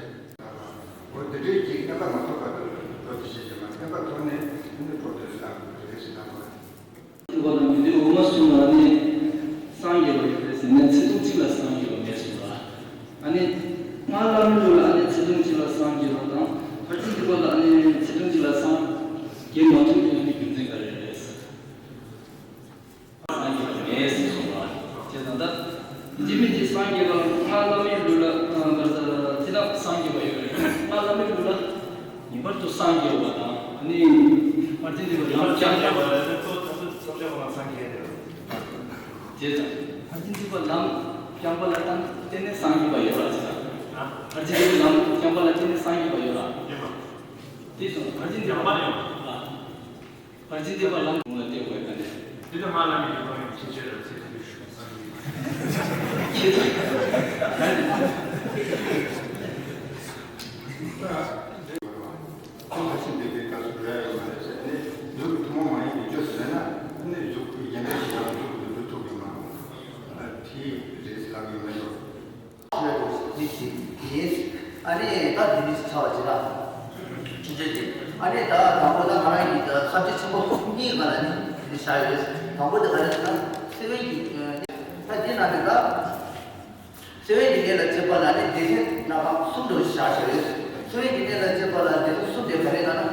འོ་དེ་འདྲའི་ཅིག་བསྟན་པ་མ་ཐོབ་བར་དུ་འཕྲོ་དེ་བྱེད་ཀྱི་མ། བསྟན་པ་ཐོབ་ནས་ནི་འཕྲོ་དེ་ལ་དགོས་རེད་ཟེར་ན། འདི་བ་དང་མི་འདི་འོ་མ་གསུམ་ལ་ནི་སངས་རྒྱས་པ་ཡོད་རེད་ཟེར་ནས་ཚེ་ཐུང་གཅིག་ལ་སངས་རྒྱས་པ་མེད་གསུངས་པ། ཨ་ནི་སྔགས་བླ་མེད་ལུགས་ལ་ཨ་ནི་ཚེ་ཐུང་གཅིག་ལ་སངས་རྒྱས་པ་དང་ཕར་ཕྱིན་འདི་བ་ལ་ཨ་ནི་ཚེ་ཐུང་གཅིག་ལ་སངས་རྒྱས་མ་ཐུབ་ཀྱི་ཡོད་པའི་རྒྱུ་མཚན་ག་རེ་རེད། སངས་རྒྱས་པ་མེད་ཟེར་གསུངས་པ། བྱས་ཙང་ད། འཇིག་མེད་ཀྱི་སངས་རྒྱས་པ་སྔགས་བླ་མེད་ལུགས་ལ་ཨ་ད་ཅི་ན་སངས་རྒྱས་པ་ཡོད་རེད། སྔགས་བླ་མེད་ལུགས་ལ་ངེས་པར་དུ་སངས་རྒྱས་པ་དང་ཨ་ནི་ཕར་ཕྱིན་འདི་བ་ལམ་རྐྱང་རྐྱང་པ་ལ་ནི་ཁོ་ད་ཚོད་ཚོད་ཆ་བ་ལ་སངས་རྒྱས་རེད། བྱས་ཙང་ཕར་ཕྱིན་འདི་བ་ལམ་རྐྱང་པ་ལ་བརྟེན་ནས་སངས་རྒྱས་པ་ཡོད་ར་ཟེར། ཕར་ཕྱིན་འདི་བ་ལམ་རྐྱང་པ་ལ་བརྟེན་ནས་སངས་རྒྱས་པ་ཡོད་ར། དེ་སོང་ཕར་ཕྱིན་འདི་བ་ལམ། ཕར་ཕྱིན་འདི་བ་ལམ་གོང་ལ་བལྟས་དགོས་ད་ནི། འདི་ལ་མ་ལ་མི་འདི་བ་ཡང་ཁྱེད་ཆོས་ལ་ཚིག་ཐུབ་ཤོག་བསམ་གྱི། ཁྱེད་ཆོས། ཁོང་ཕར་ཕྱིན་འདི་གའི་སྐབས་སུ་ར་ཡོད་མ་རེད་ཟེར་ནས་ལུགས་ཀྱི་ཐུན་མོང་མ་ཡིན་པའི་རྒྱུ་ཟེར་ན་ནི་གཟུགས་ཀྱི་རྒྱན་ལས་ཞེས་པ་གཟུགས་ཀྱི་ལུས་ཐུབ་ཀྱི་མ་རེད། དེ་རེད་ཟེར་ལབ་ཡོད་མ་རེད། ལས་དང་ནི་ཅིག་ཡིན། ཨ་ནི་ད་འདི་ནི་ཚ་བ་ཅི་ལ། ཅི་བྱེད་ཅི། ཨ་ནི་ད་དང་པོ་ད་ང་རང་གི་ད་ས་བཅད་ཆེན་པོ་གཉིས་ཀ་ལ་ནི་འདི་བཞག་ཡོད། དང་པོ་དེ་ག་རེ་ཟེར་ན་སེམས་དཔའི་གི། ད་འདི་ན་ནི་ད། སེམས་དཔའི་གི་གནས་ལ་དཔྱད་པ་ལ་ནི་སྡེ་ཚན་སྣ་ཁ་གསུམ་དུ་བཞག་བཞག་ཡོད། སེམས་དཔའི་གི་གནས་ལ་དཔྱད་པ་ལ་སྡེ་ཚན་གསུམ་དེ་ག་རེ་ལ་ན།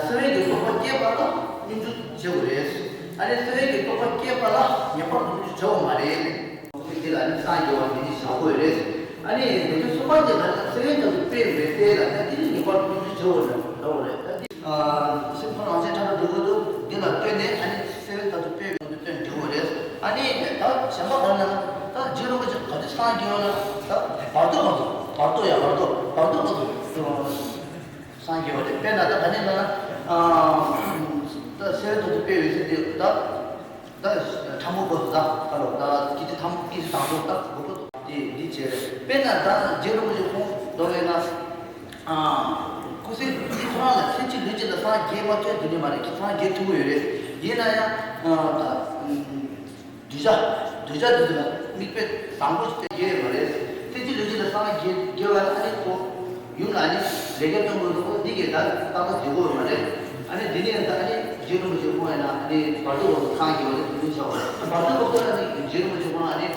སེམས་དཔའི་གི་རྟོག་པ་སྐྱེས་པ་ལ་སྙོམས་འཇུག་བྱེད་དགོས་རེད། ཨ་ནི་སེམས་དཔའི་གི་རྟོག་པ་སྐྱེས་པ་ལ་ངེས་པར་དུ་སྙོམས་འཇུག་བྱེད་དགོས་མ་རེད། དེ་ལ་ནི་སངས་རྒྱས་པ་མི་ནི་བཞག་དགོས་རེད། ཨ་ནི་དེ་ཚོ་གསུམ་པ་དེ་ལ་ནི་སེམས་དཔའི་ཐོག་ཏུ་དཔེ་མེད་དེ་ལ་ནི་དེ་ནི་ངེས་པར་དུ་སྙོམས་འཇུག་བྱེད་དགོས་རེད། ད་དེ་སེམས་ཁོ་རང་ཚོའི་ཐག་ཏུ་འགྲོ་དགོས་འདུག་འདི་ལ་ལྟོས་ནས་ཨ་ནི་སེམས་དཔའི་ཐོག་ཏུ་དཔེ་མེད་དུ་སྟོན་འགྲོ་དགོས་རེད། ཨ་ནི་ད་གཞན་པ་གང་ན་ད་རྗེ་རིན་པོ་ཆེ་ག་དུས་སངས་རྒྱས་ན་ད་བར་དོ་མ་གཏོགས་བར་དོ་ཡ་བར་དོ་བར་དོ་མ་གཏོགས་སངས་རྒྱས་པ་རེད། དཔེར་ན་ད་ག་ནས་ན་ད་སེམས་དཔའི་ཐོག་ཏུ་དཔེ་ཡོད་ཟེར་དུས་ད། ད་ཕྲ་མོ་སྐོར་དུ་ད་ཁ་ལོ་ད་ཀི་ཏི་ཐམ་ཀི་ཏི་དང་པོ་ད་དགོས་པ་དེ་འདི་བྱས་རེད། དཔེར་ན་ད་རྗེ་རིན་པོ་ཆེ་ཁོང་མདོ་ལས་ན། ཁོ་སེམས་ཀྱི་ཁོ་རང་ལ་སེམས་ཅན་ལུས་ཅན་ལ་སངས་རྒྱས་མ་ཐུབ་དུ་ནི་མ་རེད། ཁྱེད་སངས་རྒྱས་ཐུབ་ཀྱི་ཡོད་རེད། ཡིན་ན་ཡང་ད་གདུལ་བྱ་གདུལ་བྱ་འདི་ཚོ་ལ་མིག་དཔེ་བཟང་པོ་ཞིག་སྟོན་ཡོད་མ་རེད། སེམས་ཅན་ལུས་ཅན་ལ་སངས་རྒྱས་རྒྱས་པ་ལ་ཨ་ནི་ཁོ་ཡུམ་ལ་ཨ་ནི་ལས་ཀ་སྟོན་དགོས་སོ་འདི་གས་ད་ལྟ་བ་བདེ་པོ་ཡོད་མ་རེད། ཨ་ནི་འདི་ནས་ད་ཨ་ནི། རྗེ་རིན་པོ་ཆེ་ཁོང་ཡིན་ན་ནི་བར་དོ་འོག་ཏུ་སངས་རྒྱས་པ་ནི་དེ་འདྲ་བྱ་བ་རེད། བར་དོ་འོག་ཏུ་ལ་ནི་རྗེ་རིན་པོ་ཆེ་ཁོང་ལ་ནི་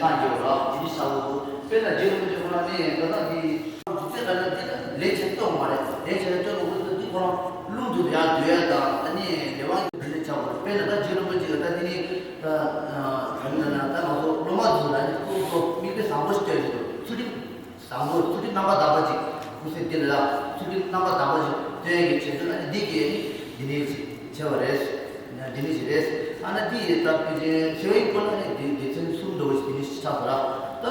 སངས་རྒྱས་པ་ལ་དེ་འདྲ་བྱ་བ་དེ། དཔེར་ན་རྗེ་རིན་པོ་ཆེ་ཁོང་ལ་ནི་ད་ལྟ་དེ་འཇིག་རྟེན་ལ་ནི་འདི་ལ་ལས་བྱེད་སྟོན་མ་རེད། ལས་བྱེད་སྟོན་མ་དགོས་ཏེ་འདི་ཁོ་རང་རླུང་དུ་ཡར་སྡོད་ཡ་དང་ཨ་ནི་བདེ་བ་དེ་འདྲ་བྱ་བ་རེད། དཔེར་ན་ད་རྗེ་རིན་པོ་ཆེ་ད་དེ་ནི་ད་ག་རེ་ལབ་ན་ད་ང་ཚོ་སློབ་མ་ཚོ་ལ་ནི་ཁོ་ཚོ་མིག་དཔེ་བཟང་པོ་ཞིག་སྟོན་བཞིན་འདུག་ཚུལ་ཁྲིམས། བཟང་པོ་ཚུལ་ཁྲིམས་རྣམ་པར་དག་པ་ཅིག་སྐུ་ཚེ་འདི་ལ་ཚུལ་ཁྲིམས་རྣམ་པར་དག་པ་ཅིག་སྟོན་ཡས་ཀྱི་ཆེད་དུ་ཨ་ནི་འདི་གི་ཨ་ནི་འདི་ནས་ཅིག་བྱས་པ་རེད། འདི་ནས་ཅིག་རེད། ཨ་ནི་འདི་ཡི་ད་ཕལ་ཆེར་ཚེ་བའི་སྐོར་ལ་ནི་འདི་སྡེ་ཚན་གསུམ་འདྲ་བོ་ཞིག་འདི་ནས་ཆགས་པ་ར། ད་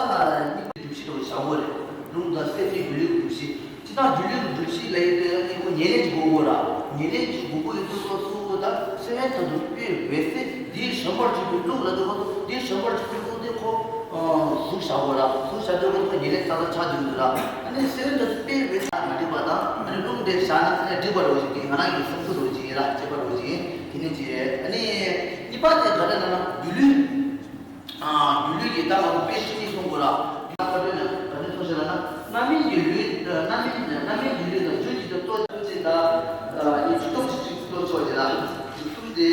ནི་སྒྲུབ་བྱེད་འདྲ་བོ་བཞག་དགོས་རེད། རླུང་དང་སེམས་ཀྱི་སྒྱུ་ལུས་སྒྲུབ་བྱེད། སྤྱིར་བཏང་སྒྱུ་ལུས་སྒྲུབ་བྱེད་ལབ་ཡས་དེ་ནི་ཁོ་ཉེར་ལེན་གྱི་དགོས་དགོས་ར། ཉེར་ལེན་གྱི་དགོས་དགོས་ཡོད་དུས་སྐབས་སུ་ད་སེམས་དབེན་མཐར་ཐུག་པའི་འོད་གསལ་འདིའི་བྱམས་པར་གྱུར་པའི་རླུང་ལ་དེ་ཁོ་འདིའི་བྱམས་པར་གྱུར་པའི་རླུང་དེ་ཁོ་གཟུགས་བཞག་དགོས་ར། གཟུགས་བཞག་དུས་ཁོ་ཉེར་ལེན་ཙག་ཙག་ཆགས་འགྲོ་གི་ར། ཨ་ནི་སེམས་དབེན་མཐར་ཐུག་པའི་འོད་གསལ་མ་འགྲིག་པ་དང་ཨ་ནི་རླུང་དེ་བཞག་ན་ཨ་ནི་འགྲིག་པ་རེད་ཟེར་གྱི་ང་རང་གི་བསམ་ཚུལ་རེད་ཅིག་ཡིན་ར། དཔྱད་པ་རེད་ཅིག་ཡིན། དེ་ནས་ཅིག་རེད། ཨ་ནི་གཉིས་པ་དེ་ག་རེ་ལབ་ན་སྒྱུ་ལུས། ཨ། སྒྱུ་ལུས་ཀྱི་ད་ང་ཚོ་དཔེ་ཁྲིད་ནས་གསུང་དགོས་ལ། ཡང་ཁ་ཏོན་ནས་ག་ནས་གསུང་ཤེས་ལ་ན། རྣམ་སྨིན་གྱི་ལུས། རྣམ་སྨིན་རྣམ་སྨིན་གྱི་ལུས་དང་རྒྱུ་གཅིག་ཏུ་ལྟོ་ལྟོ་ཅེས་དང་། ཨ། ཡིད་ཀྱི་སྟོབས་ཀྱིས་གཅིག་ཏུ་ལྟོ་ཆོག་ཅེས་ལ། གསུམ་སྟེ།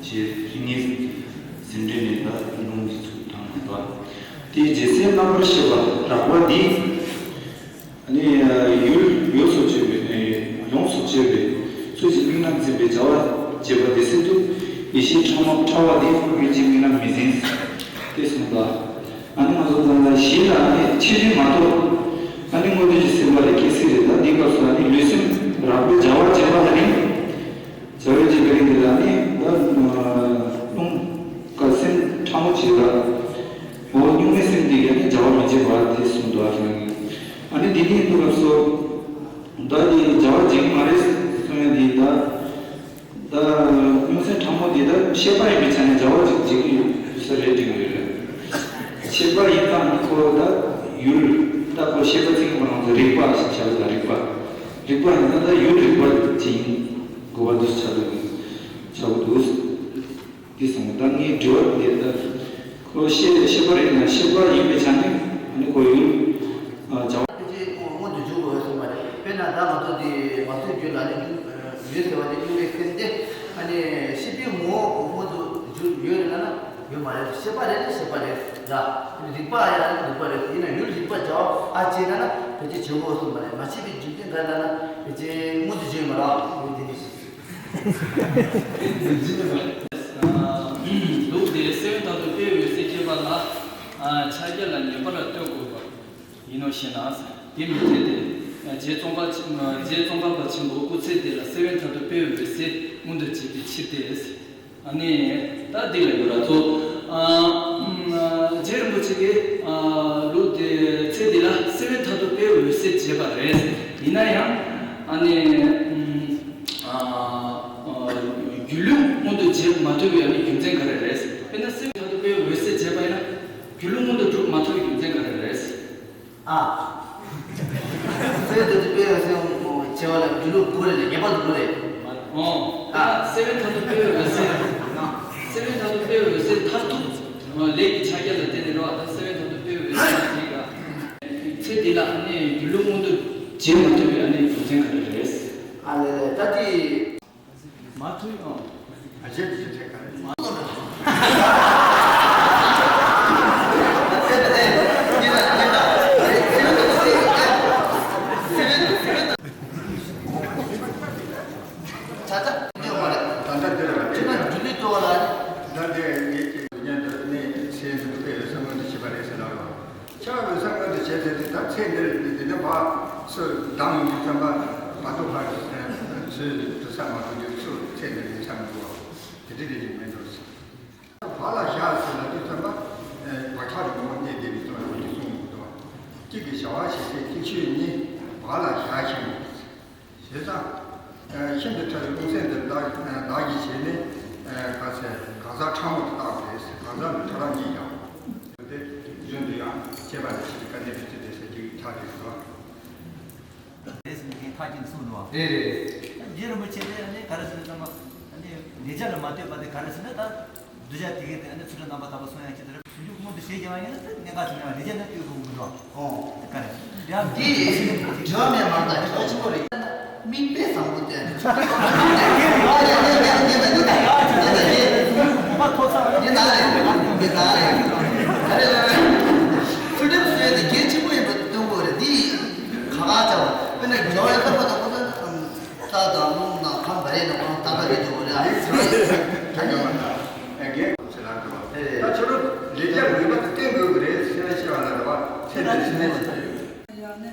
ཞེས་ཧི་ནི་ཟིན་བྲིས་ནས་ད་ལུང་འདི་ཚུལ་དང་ལྡན་པ། དེའི་རྗེས་སེམས་རྣམ་པར་ཤེས་པ་རགས་པ་འདི། ཨ་ནི་ཡུལ་ཡོངས་སུ་གཅོད་པའི་ཡོངས་སུ་གཅོད་པའི་ཚུལ་གྱིས་དམིགས་རྣམ་འཛིན་པའི་བྱ་བ་བྱེད་པ་དེ་སྲིད་དུ་ཡེ་ཤེས་ཕྲ་མོ་ཕྲ་བ་དེ་ཡུལ་གྱི་དམིགས་རྣམ་མི་འཛིན་ཏེ་གསུངས་པ། ཨ་ནི་ང་ཚོ་ད་ལྟ་གཞི་ལ་ཨ་ནི་ཆེ་ཆུང་མ་གཏོགས། ཨ་ནི་དངོས་དོན་གྱི་སེམས་པ་ལས་སྐྱེ་སྲིད་རེད། ད་འདི་སྐབས་སུ་ཨ་ནི་ལུས་སེམས་རགས་པའི་བྱ་བ་བྱེད་པ་ལ་ནི། བྱ་བའི་རྗེས་དཔེ་རིང་འདི་ལ་ནི་ད་རླུང་ཀ་སེམས་ཕྲ་མོ་བྱེད་ལ། འོ་གཉུག་མའི་སེམས་འདི་ག་ནི་བྱ་བ་མི་བྱེད་པ་དེ་གསུངས་འདུག་ཨ། ཨ་ནི་འདི་ནི་ཡིན་དུས་སྐབས་སུ་ད་འདི་བྱ་བ་བྱེད་ཀྱི་མ་རེད་གསུང་ཡ་འདི་ད་ད་གཉུག་སེམས་ཕྲ་མོ་འདི་ད་ཤེས་པ་ཡིན་པའི་ཆ་ནས་བྱ་བ་ཅིག་བྱེད་ཀྱི་ཡོད་ས་རེད་དྲན་གྱི་ཡོད་རེད། ཤེས་པ་ཡིན་ཙང་ཁོ་ད་ཡུལ་ད་ཁོ་ཤེས་པ་ཚིག་ཁོ་རང་ཚོ་རིག་པ་ཞིག་བྱ་བ་ད་རིག་པ། རིག་པ་ཡིན་ན་ད་ཡུལ་རིག་པ་ཅིག་ཡིན་དགོས་པ་འདུག་ཆགས་འདུག་ཆགས་འདུག་འདི་སོང་ད་ངའི་དྲི་བ་འདི་ད་ཁོ་ཤེས་ཤེས་པ་རེད་ན་ཤེས་པ་ཡིན་པའི་ཆ་ནས་ཨ་ནི་ཁོ་ཡུལ་བྱ་བ་དེ་ཅིག་སྔོན་དུ་འཇུག་དགོས་སོང་བ་རེད། དཔེར་ན་ད་ང་ཚོ་འདི་མ་ཐུབ་རྒྱུ་ལ་ནི་འཇུག་ཡོད་ཟེར་བ་དེ་འཇུག་པའི་ཕན་དེ་ཨ་ནི་ཤེས་པའི་ངོ་བོ་སྔོན་དུ་འཇུག་ཡོད་རེད་ན་ན། ཡོད་མ་རེད། ཤེས་པ་རེད་ན་ཤེས་པ་རེད་ལ། རིག་པ་ཡང་རིག་པ་རེད། ཡིན་ན་ཡུལ་རིག་པ་བྱ་བ་ཨ་ཅེ་ན་ན་བེད་སྤྱོད་བྱེད་དགོས་སོང་བ་རེད། མ་བྱས་པའི་རྒྱུ་མཚན་ག་ན་ན་བེད་སྤྱོད་སྔོན་དུ་བྱས་མ་རེད། ཡོད་དེ་ནི། ལུགས་འདིར་སེམས་དབེན་མཐར་ཐུག་དཔེའི་འོད་གསལ་སྐྱེས་པ་ལ། ཕྱག་རྒྱ་ལ་ངེས་པར་ལྟོས་དགོས་པ་ཡིན་ནོ་ཞེ་ན། དེ་མི་འཐད་དེ། རྗེ་ཙོང་ཁ་རྗེ་ཙོང་ཁ་པ་ཆེན་པོ་སྐུ་ཚེ་འདི་ལ་སེམས་དབེན་མཐར་ཐུག་དཔེའི་འོད་གསལ་མངོན་དུ་བྱེད་པའི་ཕྱིར་ཏེ། ཨ་ནི་ད་འདི་ལ་ཡོད་ར་ཚོ། རྗེ་རིན་པོ་ཆེ་གིས་ལུགས་དེ་ཚེ་འདི་ལ་སེམས་དབེན་མཐར་ཐུག་དཔེའི་འོད་གསལ་བྱེད་པ་རེད། ཡིན་ན་ཡང་ཨ་ནི། སྒྱུ་ལུས་མངོན་དུ་བྱེད་མ་ཐུབ་པའི་ཨ་ནི་རྒྱུ་མཚན་ག་རེ་རེད། དཔེར་ན་སེམས་དབེན་མཐར་ཐུག་དཔེའི་འོད་གསལ་བྱེད་པ་ཡིན་ན་སྒྱུ་ལུས་མངོན་དུ་འགྲུབ་མ་ཐུབ་པའི་རྒྱུ་མཚན་ག་རེ་རེད། ཨ། སེམས་དབེན་མཐར་ཐུག་དཔེའི་འོད་གསལ་བྱེད་པ་ལ་སྒྱུ་ལུས་དགོས་རེད་ལ་ངེས་པར་དུ་དགོས་རེད། ཨོ། ཨ། སེམས་དབེན་མཐར་ཐུག་དཔེའི་འོད་གསལ། སེམས་དབེན་མཐར་ཐུག་དཔེའི་འོད་གསལ་མཐར་ཐུག་ལས་ཀྱི་ཕྱག་རྒྱ་ལ་བརྟེན་ནས་རེད་བ། ད་སེམས་དབེན་མཐར་ཐུག་དཔེའི་འོད་གསལ་ཞིག་ག་ཚེ་འདི་ལ་ཨ་ནི་སྒྱུ་ལུས་མངོན་དུ་བྱེད་མ་ཐུབ་པའི་ཨ་ནི་རྒྱུ་མཚན་ག་རེ་རེད། ཨ་ལས་ལས་ད་དེ། མ་ཐུབ་ཨང་། ཨ་ཅེ་དེ་ཚེ་ག་རེ། མ་ཐུབ་ན། ད་ལྟ་འདི་ཡོད་མ་རེད། ད་ལྟ་འདི་རེད་བ། ཁྱེད་རང་སྒྱུ་ལུས་ལྟོ་བ་ལ། ད་འདི་ངེད་ཀྱི་ཉན་འདི་ནས་སེམས་འདི་དཔེ་བསམ་བློ་འདི་བྱེད་པ་རེད་ཟེར་ལ་རོ། ཆ་བའི་བསམ་བློ་འདི་བྱས་ཚེ་དེ་ད་ཚེ་འདིར་འདི་འདི་ནི་བ་སུ་བདག་ཡོང་གི་བསམ་པ་བ་དུ་བ་ཚོས་དུ་ས་མ་ཐུབ་རྒྱུ་སུ་ཚེ་འདིར་ཡིན་བསམ་འདུག་བ། དེ་འདྲ་རེད་ཅིག་མེད་འགྲོ་ཟེར། བ་ལ་བཞག་ཟེར་ལ་དུས་ཙམ་པ་བག་ཆགས་ཀྱི་ངོ་བོ་གནས་བསྡད་པའི་ཚུལ་ལ་འདི་གསུངས་འདུག་བ། གཅིག་གི་བྱ་བ་བྱེད་སའི་གཅིག་ཤོས་གཉིས་བ་ལ་བཞག་ཤིང་། བྱས་ཙང་། ཤིན་ཏུ་ཕྲ་བའི་རླུང་སེམས་དེ་བདག་བདག་གིས་བྱས་ནས། ག་ཚད་གང་ཟག་ཕྲ་མོ་དེ་བཏགས་པ་རེད། གང་ཟག་ནི་ཕྲ་རགས་གཉིས་ཀྱང་། དེ་རྒྱུན་དུ་ཡང་བྱས་པ་ནི་ཞིག་དཀའ་གནད་དུ་བརྩིས་ཏེ་ཟེར་རྒྱུ་ཆགས་ཀྱི་འདུག་ཨ། རེད་ཟེར་ནས་ངས་ཐག་བཅད་ནས་གསུངས་འདུག་ཨ། རེད་རེད། རྗེ་རིན་པོ་ཆེ་དེ་ནི་ག་རེ་ཟེར་ན་ཚང་མ་ནི་ལེགས་སྦྱར་ལ་མ་ལྟོས་པ་དེ་ག་རེ་ཟེར་ན་ད། གདུལ་བྱ་དེ་གའི་དེ་ནི་ཚུལ་ཁྲིམས་རྣམ་པར་དག་པ་སྲུང་ཡང་ཅི་ལྟར་ཟུང་འཇུག་སྔོན་དུ་ཞེས་བགྱི་བ་ཡིན་ན་དེ་གནད་འགག་ཆེ་ནས་ལེགས་སྦྱར་ནི་ལྟོས་དགོས་ཀྱི་མི་འདུག་ཨ། ཨོ། དེ་ག་རེ། ཡང་འདི་དྲི་བ་མེད་མ་རེད། ད་དྲི་བ་ཆེན་པོ་རེད། མིག་དཔེ་བཟང་པོ་བསྟན། ཚུལ་ཁྲིམས་སྲོལ་དེ་གལ་ཆེན་པོ་ཡིན་པ་སྟོན་དགོས་རེད། འདི་ག་ག་བྱ་བ་དཔེར་ན་རྒྱལ་བའི་བཀའ་པ་དང་པོ་ལ། རྟ་དང་རླུང་དང་ཁམས་ག་རེ་ཡིན་ན་ཁོ་རང་ཏག་ཏག་རེད་འདུག་རེད། ཨ་ནི་ད་ནི་ད་ཆོས་ལུགས་ལས་ཀྱང་ངེས་པར་དུ་བསྟེན་དགོས་ཀྱི་རེད་ཟེར་ན་ཤེས་པ་ལ་རེ་བ་ཚད་འདི་ཟིན་ནས་ཟེར། ཡང་ནི།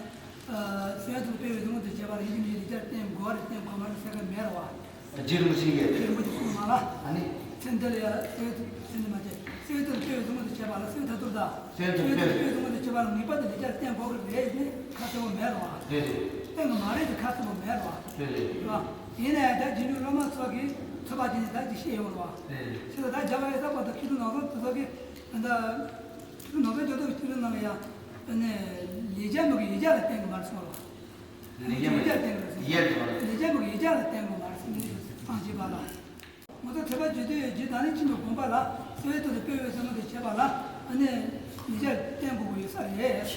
ཨ། སེམས་དང་དཔེ་བའི་བཟང་པོ་དང་བཅས་པ་ལ་ཡིད་ཀྱི་མི་ལ་ལེགས་སྦྱར་བསྟེན་དགོས་རེད། བསྟེན་དགོས་མ་རེད་ཟེར་མཁན་མེད་རེད་བ། རྗེ་རིན་པོ་ཆེ་གིས། རྗེ་རིན་པོ་ཆེ་གསུངས་མ་ལ། ཨ་ནི། ཚེ་འདི་ལ་ཡང་སེམས་དང་དཔེ་ནི་མ་བྱས། སེམས་དང་དཔེ་བའི་བཟང་པོ་དང་བཅས་པ་ལ། སེམས་ཐ་ཐུར་དང་། སེམས་དང་དཔེ་བའི་བཟང་པོ་དང་བཅས་པ་ལ་ངེས་པར་དུ་ལེགས་སྦྱར་བསྟེན་དགོས་ཀྱི་རེད་ཟེར་ཁ་གསལ་པོ་མེད་རེད་བ། རེད་རེད། བསྟེན་དགོས་མ་རེད་ཟེར་ཁ་གསལ་པོ་མེད་རེད་བ། རེད་རེད། རེད་བ། ཡིན་ན་ཡང་ད་རྗེས་འཇུག་སློབ་མ་ཚོ་གིས་ཚོད་དཔག་བྱས་ནས་ད་ཅིག་བཤད་ཡོང་རེད་བ། རེད་རེད། བྱས་ཙང་ད་རྒྱལ་བ་ཡེ་ཤེས་པ་དང་མཁས་གྲུབ་ནག་ཚོ་དེ་ཚོ་གིས་ད་ལྟ། ནང་པའི་སྐྱོབ་ཐབས་ཀྱི་ཆོས་ཚུལ་ནང་ལ་ཡང་། ཨ་ནི། ལེགས་སྦྱར་མ་གི་ཡིག་བརྒྱ་ལ་བརྟེན་དགོས་མ་རེད་གསུངས་པ། ལེགས་སྦྱར་མ་གི་ཡིག་བརྒྱ་ལ་བརྟེན་དགོས་རེད་གསུངས། ཡིག་བརྒྱ་ལ་བརྟེན་དགོས་མ་རེད་གསུངས་ནས་སྤང་བྱེད་པ་ལ། ང་ཚོ་ཐེག་པ་ཆེ་བསྟོད་རྗེ་བདག་ཉིད་ཆེན་པོའི་དགོངས་པ་ལ། སེམས་དཔའི་ཐོག་ཏུ་དཔེ་བའི་བཟང་པོ་དང་བཅས་པ་ལ། ཨ་ནི། ལེགས་སྦྱར་བསྟེན་དགོས་ཀྱི་ཡོད་ས་རེད། རེད་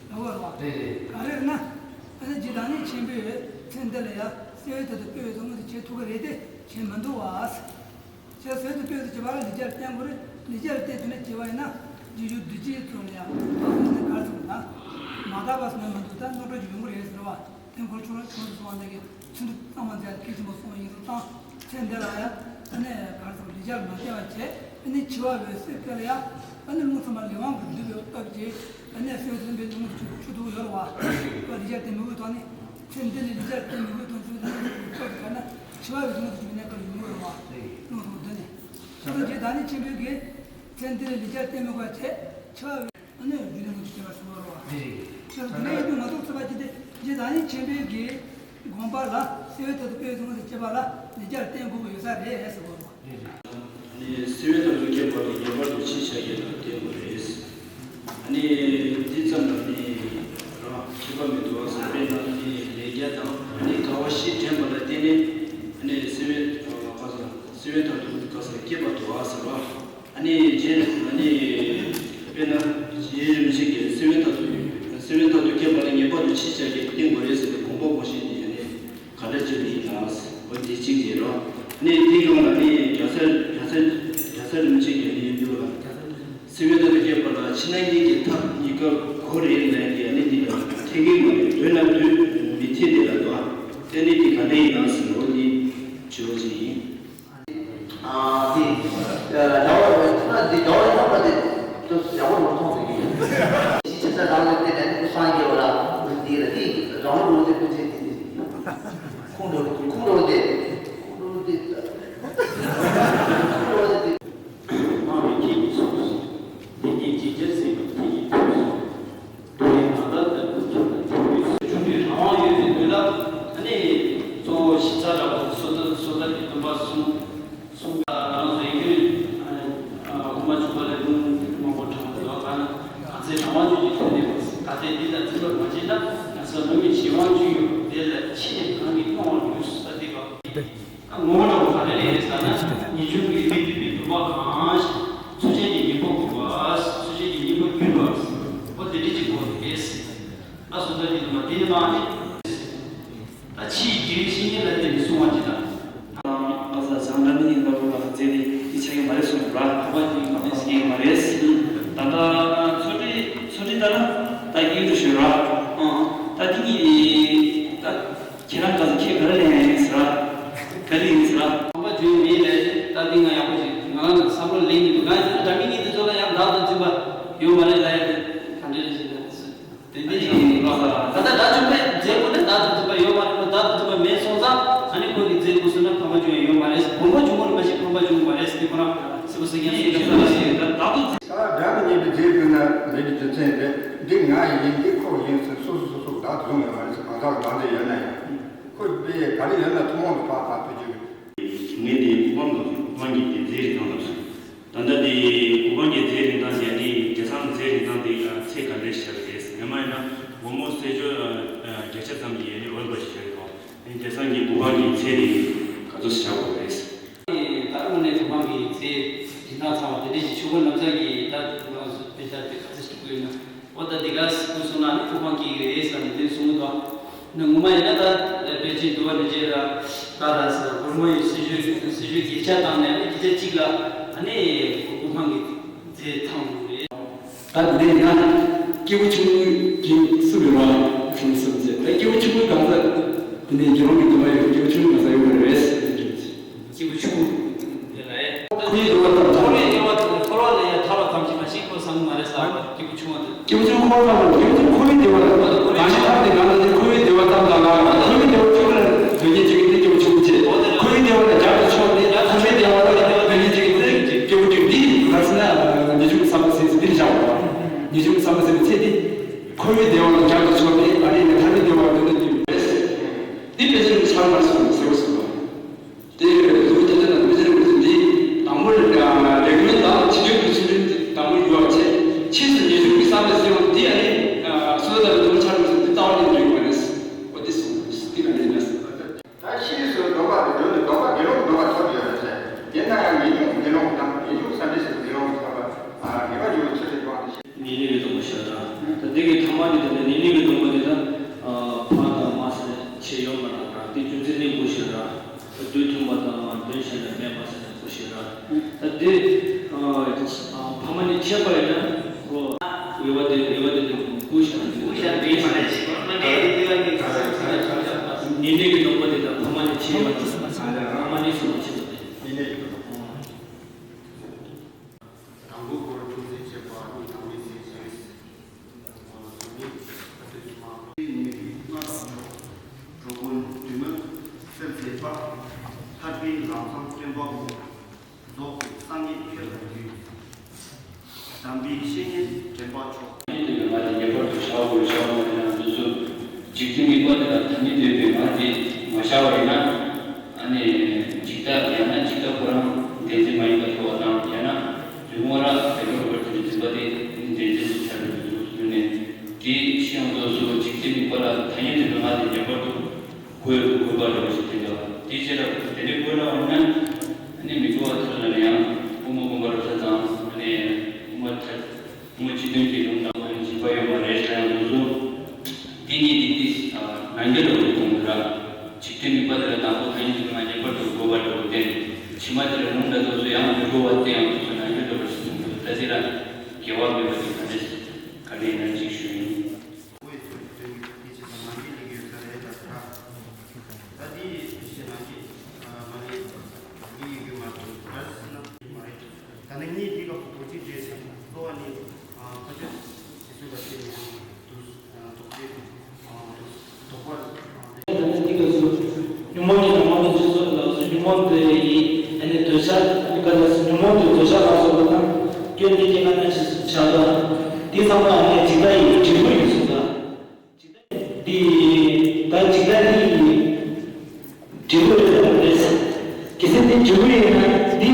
བ། རེད་རེད། ག་རེ་རེད་ན། ཨ་ནི་རྗེ་བདག་ཉིད་ཆེན་པོས་ཚེ་འདི་ལ་ཡང་སེམས་དཔའི་ཐོག་ཏུ་དཔེ་བའི་བཟང་པོ་དེ་བྱེད་ཐུབ་ཀྱི་རེད་དེ་བྱེད་མི་འདུག་བ། ཞེས་སོགས་ཀྱི་དཔེ་སུ་བྱེད་པ་ལ་ལེགས་སྦྱར་བསྟེན་དགོས་རེད། ལེགས་སྦྱར་བསྟེན་ཐུབ་ན་བྱེད་པ་ཡིན་ན་རྗེས་འཇུག་བདུད་རྩི་ཚོ་ལ་ཡང་དག་པ་ནི་གར་སོང་ན། མ་དག་པ་སོང་ན་མི་འདུག་ད་རྣོ་གྲོལ་གྱི་ཡོང་གི་རེད་ཟེར་བ། དེ་འཁོར་ཆུང་ར་ཆུང་དུ་སོང་བ་འདི་གི་ཚུལ་འདི་གཙང་མ་མཛད་གལ་ཆེན་པོ་སོང་བ་ཡིན་སོང་ཙང་། ཚེ་འདི་ལ་ཡང་ཨ་ནི་གར་སོང་ལེགས་སྦྱར་མ་བསྟེན་པ་བྱས། ཨ་ནི་འཆི་བ་བའི་སྲིད་དེ་ལ་ཡང་ཨ་ནི་རླུང་ཚུབ་མ་ལས་དབང་གིས་འདུས་པའི་སྟོབས་ཀྱིས་ཨ་ནི་སེམས་ཟིན་པའི་རླུང་ཆུ་ཆུ་དུག་ཡོད་རེད་བ། ལེགས་སྦྱར་བསྟེན་མི་དགོས་དོན་ནི། ཚེ་འདི་ལ་ལེགས་སྦྱར་བསྟེན་མི་དགོས་དོན་ཚུལ་དེ་ནི་སྟོབས་ཀྱི་གར་ན། འཆི་བ་བའི་རླུང་དུ་འཇུག་ནས་ཀར་ཡོང་གི་རེད་བ། རེད། རླུང་དང་བསྡུས་ནས། ཁྱོད་རང་རྗེ་བདག་ཉིད་ཆེན་པོའི་གིས། ཚེ་འདི་ལ་ལེགས་སྦྱར་བསྟེན་མི་དགོས་པ་བྱས། འཆི་བ་བའི་ཨ་ནི་རྒྱུ་ལས་མངོན་དུ་བྱེད་པ་ཟེར་བ་རེད་བ། རེད་རེད། ཁྱོད་རང་ཡིན་དུས་ང་ཚོ་ཚོད་དཔག་བྱས་ཏེ་རྗེ་བདག་ཉིད་ཆེན་པོའི་གིས། དགོངས་པ་ལ་སེམས་དཔའི་ཐོག་ཏུ་དཔེ་བཟང་པོ་དང་བཅས་པ་ལ་ལེགས་སྦྱར་བསྟེན་དགོས་ཀྱི་ཡོད་ས་རེད་ཟེར་བ་རེད་བ། རེད་རེད། ནི་སེམས་དཔའི་ཐོག་ཏུ་སྐྱེས་པ་ལ་ངེས་པར་དུ་ཕྱིའི་ཕྱག་རྒྱ་དང་བསྟེན་དགོས་རེད། ཨ་ནི་འདི་ཙམ་ལ་ནི་རང་ཁྱད་པར་མི་འདུག་བ་ཟེར་བས་ན། ནི་ལས་རྒྱ་དང་ཨ་ནི་དགའ་བ་བཞི་དྲན་པ་ལ་བརྟེན་ནས། ཨ་ནི་སེམས་དཔའི་ག་ས་སེམས་དཔའི་ཐོག་ཏུ་ག་ས་སྐྱེས་པ་འདུག་བ་ཟེར་བ། ཨ་ནི་རྗེ་ཨ་ནི་དཔེར་ན་རྗེ་རིན་པོ་ཆེ་གིས་སེམས་དཔའི་ཐོག་ཏུ་སེམས་དཔའི་ཐོག་ཏུ་སྐྱེས་པ་ལ་ངེས་པར་དུ་ཕྱིའི་ཕྱག་རྒྱ་བསྟེན་དགོས་རེད་ཟེར་བའི་དགོངས་པ་དགོངས་གཞི་འདི་ཨ་ནི། ག་འདྲ་ཅིག་ཡིན་ན། འོ་འདི་གཅིག་རེད་རོ། ནས་འདི་ཡོང་ལ་ནི་རྒྱལ་སྲས་རྒྱལ་སྲས་རྒྱལ་སྲས་རིན་པོ་ཆེ་གིས་ནི་འདུག་ལ། སེམས་དཔའི་ཐོག་ཏུ་སྐྱེས་པ་ལ་ཕྱི་ནང་གཉིས་ཀྱི་ཐབས་གཉིས་ཀ་གོ་རེད་ལབ་ཀྱི་ཨ་ནི་འདི་ལ་འཐད་ཀྱི་མ་རེད། འདོད་ན་འདོད་མི་འཐད་དེ་ལ་འདུག་ཨ། དེ་ནི་འདི་ག་འདྲ་ཡིན་ན་ཟེར་འོ་འདི་བྱེད་འོ་ཅིག་ཡིན། ཨ་འདི་རྒྱལ་བ་རིན་པོ་ཆེ་འདི་རྒྱལ་བ་རིན་པོ་ཆེ་འདི་ཡག་པོ་མ་མཐོང་ཟེར་གྱི་ཡིན། ཕྱི་ཕྱིར་ས་རང་ལ་བལྟས་ནས་ནི་སངས་རྒྱས་པ་ལ་འདི་ལ་འདི་རང་ལུགས་འོ་འདི་ཀུན་བྱེད་འདི་འདི། ཁུངས་འགྲོ་འདི་ཁུངས་འགྲོ་འདི། ཁུངས་འགྲོ་འདི། ཁུངས་འགྲོ་འདི། སྨྲ་བའི་སྐད་ཉིད་སོ། དེ་ཉིད་ཇི་ལྟར་གསལ་བའི་དེ་ཉིད་དུ་གསུངས། འགྲོ་བའི་ང་དང་ལྟ་བུ་ཁྱོད་ལ་ཐུག་པའི་ཚུལ། བྱུང་བའི་རང་དབང་ཡོད་པའི་དོན་ལ་ནི་གཙོ་བོ་ཞིབ་ཚགས་ར་བ་སོ་ཐར་སོ་ཐར་གྱི་སྟོན་པ་གསུངས། གསུངས། རང་ཚོ་ཡིན་རྒྱུ་དབུ་མ་འཇུག་པ་ལས་ལུང་མང་པོ་དྲངས་འདུག་ག་ན་ག་ཚད་རང་དབང་ཆོས་ཀྱི་དོན་དེ་ག་ཚད་འདི་དང་བརྩི་འཇོག་མ་བྱས་ན་ང་ཚོ་ལུང་གི་གཞན་དབང་ཆོས་ཡོད་དེ་ལ་ཕྱི་ནས་གང་གིས་སྣང་བར་འགྱུར་ས་དེ་ག། ད་ངོ་བོ་འདྲ་བོ་ག་རེ་རེད་ཟེར་ན། ངེས་འབྱུང་གི་མི་འདུས་པའི་འདུན་པ་གང་ཞིག་འཚོལ་བྱེད་ཀྱི་ཉེར་བསྡོགས་དགོས་པ། འཚོལ་བྱེད་ཀྱི་ཉེར་བསྡོགས་གྱུར་པ། འོ་དེ་འདྲ་ཅིག་དགོས་རེད། ད་སོ་ཐར་གྱི་སྟོན་པ་དེ་ནི་མ་རེད། ད་ཕྱིའི་དགེ་བའི་བཤེས་གཉེན་ལ་བརྟེན་ནས་གསུང་བ་ཅི་ལྟར། ཨ་ས་བྱང་འདྲ་མི་ཡིན་པ་ལ་བརྩེ་ནས་འདི་ཆགས་ཀྱི་མ་རེད་གསུངས་ར། ཁོ་པ་ཅིག་ག་ནས་ཤེས་ཀྱི་མ་རེད། ད་ལྟ་ཚོ་ཁྲི་ཚོ་ཁྲི་ལྟར་ད་ཡིན་དུ་ཞུ་ར། ཨང་ད་འདི་གཉིས་ད་ཁྱེད་རང་ག་ཚོད་ཁྱེད་ག་རེ་ལེན་ཡིན་ཟེར་ར། ག་རེ་ཡིན་ཟེར་ར། ཁོ་པ་ཅིག་མེད་ལས་ད་འདི་ང་ཡག་པོ་ཅིག་ང་རང་ལ་བསམ་བློ་ལེན་གྱི་འདུག་ག་ཡིན་ཟེར་ན་འདྲ་མི་གཉིས་དེ་ཚོ་ལ་ཡང་བདག་ཏུ་འཛིན་པ་ཡོད་མ་རེད་ལ་ཡ་དེ་ག་འདྲ་རེད་ཟེར་ན། དེ་འདྲ་ཞིག་ཡིན་ལ། ད་ལྟ་དགྲ་བཅོམ་པའི་མཛད་སྒོ་ནི་བདག་ཏུ་འཛིན་པ་ཡོད་མ་རེད་མོད། བདག་ཏུ་འཛིན་པ་མེད་སོང་ཙང་ཨ་ནི་ཁོ་གི་མཛད་སྒོ་སོང་ན་ཕམ་པ་བྱུང་ཡ་ཡོད་མ་རེད། ཕོ་མོ་བྱུང་བ་རེད་མ་གཞི་ཕམ་པ་བྱུང་བ་རེད་ཟེར་ཁོ་རང་སྲིད་པ་སྲིད་ཀྱང་སྲིད་ཀྱང་ཟེར་ལ་ཞིག་ད་བདག་ཏུ་འཛིན། ད་དགྲ་ནི་ཉེས་པའི་རྫས་ཀུན་ན་མེད་ཀྱི་དུས་མཚན་རེད། འདི་ང་ཡིན་འདི་ཁོ་ཡིན་ཟེར་སོ་སོ་སོ་སོ་བདག་ཏུ་བཟུང་ཡོད་མ་རེད་ཟེར། གང་ཟག་གང་འདྲ་ཡོད་ན་ཡང་ཁོ་དཔེ་ག་རེ་ཡོད་ན་ཐུན་མོང་དུ་ཕར་ཕར་ཕུལ་རྒྱུ་རེད། ངས་འདི་གོ་འཕང་དང་གོ་འཕང་གི་རྒྱལ་མཚན་རིན་ཐང་ལ་སོང་། ད་ལྟ་འདི་གོ་འཕང་གི་རྒྱལ་མཚན་རིན་ཐང་ཟེར་ཡ་འདི་རྒྱལ་མཚན་རིན་ཐང་འདི་ཚད་ག་འདྲས་ཤར་རེད། ངས་མ་ཡིན་ན་སྒོར་མོ་གསེར་ཆོས་བརྒྱ་ཆ་ཙམ་གྱི་ཡས་ནས་འོས་འབར་ཞིག་ཤར་ཡོད། རྒྱལ་མཚན་གྱི་གོ་འཕང་གི་ཚད་དེ་ག་ཚོད་ཤར་དགོས་རེད། ད་དངོས་གནས་གོ་འཕང་གི་ཚད་རིན་ཐང་ཚང་བ་དེ་འདྲས་ཤིག་ཆོས་གོས་ན་བཟའ་གི་ད་ང་ཚོ་དཔེ་ཆ་དེ་ག་ཚོད་ཞིག་དགོས་ན། འོ་ད་འདི་ག་སྐུ་གསུང་ན་ནི་སྐུ་འཕང་སྐྱེ་གི་རེད་ཟེར་ནས་དེ་གསུངས་འདུག་ནི་ངོ་མ་ཡིན་ན་ད་ཕལ་ཆེར་འདུལ་བ་ནི་རྗེ་ར་ད་ར་ཟེར་སྒོར་མོ་ཡི་སྲི་ཞུ་སྲི་ཞུ་བརྒྱ་ཆ་བཏང་ནས་ནི་བརྒྱ་ཆ་གཅིག་ལ་ཨ་ནི་སྐུ་འཕང་གི་རྫས་ཚང་འདུག་རེད། ད་འདི་ན་སྐྱེས་བུ་ཆུང་ངུའི་རྒྱན་གསུམ་ཡོད་པ་གསུམ་གསུམ་བྱས། ད་སྐྱེས་བུ་ཆུང་ངུའི་གང་ཟག་དེ་ནས་དགེ་སློང་གི་འདུན་པ་ཡོད། སྐྱེས་བུ་ཆུང་ངུའི་གང་ཟག་ཡོད་པ་རེད། སྐྱེས་བུ་ཆུང་ངུ་དེ་ལ་ཨེ། འཁོར་བའི་བདེ་བ་ཙམ། འཁོར་བའི་བདེ་བ་དང་འཁོར་བ་ལས་ཡང་ཐར་བ་ཙམ་ཞིག་མ་ཤེས་ཁོ་བསམ་གི་མ་རེད་ཟེར་བ་སྐྱེས་བུ་ཆུང་བ་དེ། སྐྱེས་བུ་ཆུང་འཁོར་བ་ཙམ། སྐྱེས་བུ་ཆུང་འཁོར་བའི་བདེ་བ་ལ་གང་ཞིག་ཐར་ཏེ་ང་ལ་ནི་འཁོར་བའི་བདེ་བ་ཙམ་དང་ལ་འཁོར་བའི་བདེ་བ་ཆུང་ལ་དོན་གཉེར་བྱེད་ཀྱི་དེ་སྐྱེས་བུ་ཆུང་བྱེད། འཁོར་བའི་བདེ་བ་ལ་རྒྱབ་ཏུ་ཕྱོགས་ཏེ་འཁོར་བའི་བདེ་བ་ལ་དོན་གཉེར་བྱེད་ཀྱི་དེ་སྐྱེས་བུ་ཆུང་འདི་ག་ཟེར་ན་ཉེས་ལྟུང་གི་བསམ་པ་ཟེར་ཚེ་འདི་ལ་བཞག་པ། ཉེས་ལྟུང་གི་བསམ་པ་ཟེར་བའི་ཚེ་འདི་འཁོར་བའི་བདེ་བ་ལ་རྒྱབ་ཏུ་ཕྱོགས་ཏེ་ཨ་རེ་ནས་ཐར་པའི་བདེ་བ་ལ་དོན་གཉེར་བྱེད་ཀྱི་རེད། འདི་དཔེ་ཆ་ནི་ཆར་མར་སོང་ཟེར་བ་སོང་བ། དེ་ལུགས་དེ་ལྟར་ན་མི་ཚེ་རིང་པོ་དེ་འདི་དང་པོ་ལ་ལེགས་སྨོན་དང་ཕྱི་དྲོའི་གི་ཚུལ་ཁྲིམས་དེ་དང་པོ་ཡོད་པ་བྱས། ཕྱིས་སུ་ཉེས་ལྟུང་གི་བསམ་པ་ཟེར་བ་འདི་ཡང་ནི་སོ་སོ་ལ་དུམ་ཆར་མི་ཚུལ་འདི་ལྟ་བ་ནི་འགྲིག་པ་རེད། འོ་དེ་སོང་འདི་ག་འདྲ་ཡིན་ན། ད་ཕྱིས་སུ་སྡོམ་པ་དེ་འདོན་ནས་སྡོམ་པ་དགེ་སློང་གི་སྡོམ་པ་ཐོབ་ཡོད་རེད་ཟེར། དེ་ན་ཡང་ཉེས་ལྟུང་དགེ་སློང་དང་ཉེས་ལྟུང་བསམ་པའི་ཟེར་དགེ་སློང་གི་ཐོབ་པ་ཉེས་པ་འགྱུར་བའི་ཆོས་ལས་སྤོང་བ་དེ་བྱེད། ཉེས་ལྟུང་གི་སྡོམ་པ་ཞེས་དང་། ད་འདི་གི་ཐ་མ་འདི་དང་ནི་ཉེས་ལྟུང་གི་སྡོམ་པ་འདི་དང་། ཕ་དང་མ་ཟེར་ཆེ་ཡོད་མ་རང་རང་དེ་རྒྱུ་མཚན་ནི་བུ་ཞེས་ར། དུས་མཐུན་པ་དང་དོན་གཞན་ལ་མེད་པ་ཟེར་ན་བུ་ཞེས་ར། ད་འདི་ཕ་མ་ནི་ཆད་པ་ཡིན་ན་ཁོ་འོས་པ་དེ་འོས་པ་དེ་དེ་བུ་ཞེས་ར། བུ་ཞེས་ར་འདི་མ་རེད་ཞེས་པ་ནི་འདི་ལ་ནི་ག་ས་ག་ས་ཉེས་ལྟུང་གི་སྡོམ་པ་འདི་དང་ཕ་མ་ནི་ཆེ་ཡོད་མ་རང་མ་ནི་སོ་མ་ཆེ་བ་དེ། ཉེས་ལྟུང་གི་སྡོམ་པ། དང་པོ་སྐོར་ཅུང་ཟད་བྱས་པ་ནི་དང་པོའི་ཚེ་བྱས། ཨ་ནི་ཁ་ཐུག་མ་ནི་ལྔ་དང་མཆོག། འགྲོ་ཀུན་འདུས་མ་བྱས་བྱས་པ། ཐར་པའི་ལམ་བཟང་སྟོན་པ་པོ། རྫོགས་པའི་སངས་རྒྱས་ཁྱོད་ལ་འདུད། དམ་པའི་བཤེས་གཉེན་དྲན་པ་མཆོག། ཐ་སྙད་འདོད་པའི་ང་དེ་ངེས་པར་དུ་བྱ་བ་དགོས་བྱ་བ་མ་ཡིན་ན་འདུག་སོ། འཇིག་རྟེན་མིག་པ་དེ་ལ་ཐ་སྙད་འདོད་པའི་ང་དེ་མ་བྱ་བ་ཡིན་ན། ཨ་ནི་འཇིག་ལྟ་ཡང་ན་འཇིག་ལྟ་ཁོ་རང་བདེན་འཛིན་མ་ཡིན་པ་ཐོབ་པ་དང་ཡང་ན་རི་མོ་ར་བདེན་པར་བར་དུ་འཛིན་པ་དེ་ནི་བདེན་འཛིན་དུ་བྱ་བའི་འདུག་ཟེར་ནས་དེའི་ཕྱིར་ཡང་འདུག་སོ། འཇིག་རྟེན་མིག་པ་ལ་ཐ་སྙད་འདོད་པའི་ང་དེ་ངེས་པར་དུ་དགོས་དགོས་པ་རེད་པ་ཞིག་དེ་འདྲ་བ་དེའི་ཕྱིར་ར་དེ་འདྲའི་དགོས་ལ་འོང་ན་ཨ་ནི་མི་དགོས་པ་ཐོབ་ན་ཡང་དབུ་མ་དགོངས་པ་རབ་གསལ་དང་ཨ་ནི་དབུ་མ་ཐལ། དབུ་མ་སྤྱི་དོན་གྱི་ལུང་དང་དབུ་མ་འཇིགས་པ་ཡོད་མ་རེད་ཟེར་ཡང་འདུག་སོ། དེ་ཉིད་དེ་དེ་ནང་རྒྱུད་ལ་འོས་གཏོང་གི་ར། འཇིག་རྟེན་མིག་པ་དེ་ལ་དང་པོ་ཐ་སྙད་དུ་ང་ངེས་པར་དུ་དགོས་པ་འདྲ་བོ་བསྟན། ཕྱི་མ་དེ་ལ་ལུང་འདྲ་དོ་སོ་ཡང་མི་དགོས་པ་དེ་ཡང་དུ་སོ་ནང་རྒྱུད་འདྲ་བ་ཞིག་གསུངས་འདུག་ད་དེ་ལ་དགེ་བ་མེད་པ་དེ་ག་འདྲས་ག་འདྲས་ཡིན་ན་ཅིག་ཞུ་ཡིན། ད་དེ་ཡི་ཞེ་ན་གི་མ་རེད། འདི་ཡི་རྒྱུ་མ་རེད། ད་ཟེར་ན་མ་རེད། ད་ནི་ངས་འདི་སྐབས་སུ་རྡོ་རྗེ་འདྲེས་ཟེར་གཙོ་བ་ནི་ཁོ་ཚོས་སྲིད་སུ་ལ་བརྟེན་ནས་འདུག་རྡོ་རྗེ་རྡོག་པ། ད་ནི་འདི་སྐབས་སུ་ཉོན་མོངས་ཀྱི་ནང་མ་དུ་ཆུ་ཚོད་ལ་སུ་ཉོན་མོངས་དེ་ཡི་ཨ་ནི་འདོད་ཆགས་ཀ་ལ་སུ་ཉོན་མོངས་དེ་འདོད་ཆགས་ལ་སོགས་པ་དང་སྐྱོན་དེ་སྐྱེ་ན་ན་ཆི་ཆགས་པ་དེ་ཚང་མ་ཨ་ནི་འཇིག་ལྟ་ཡི་འབྲས་བུ་ཡིན་གསུངས་ད། འདི་ད་འཇིག་ལྟ་འདི་ཡི་འབྲས་བུ་རེད་དམ་རེད། གལ་སྲིད་འདི་འབྲས་བུ་ཡིན་ན་འདི་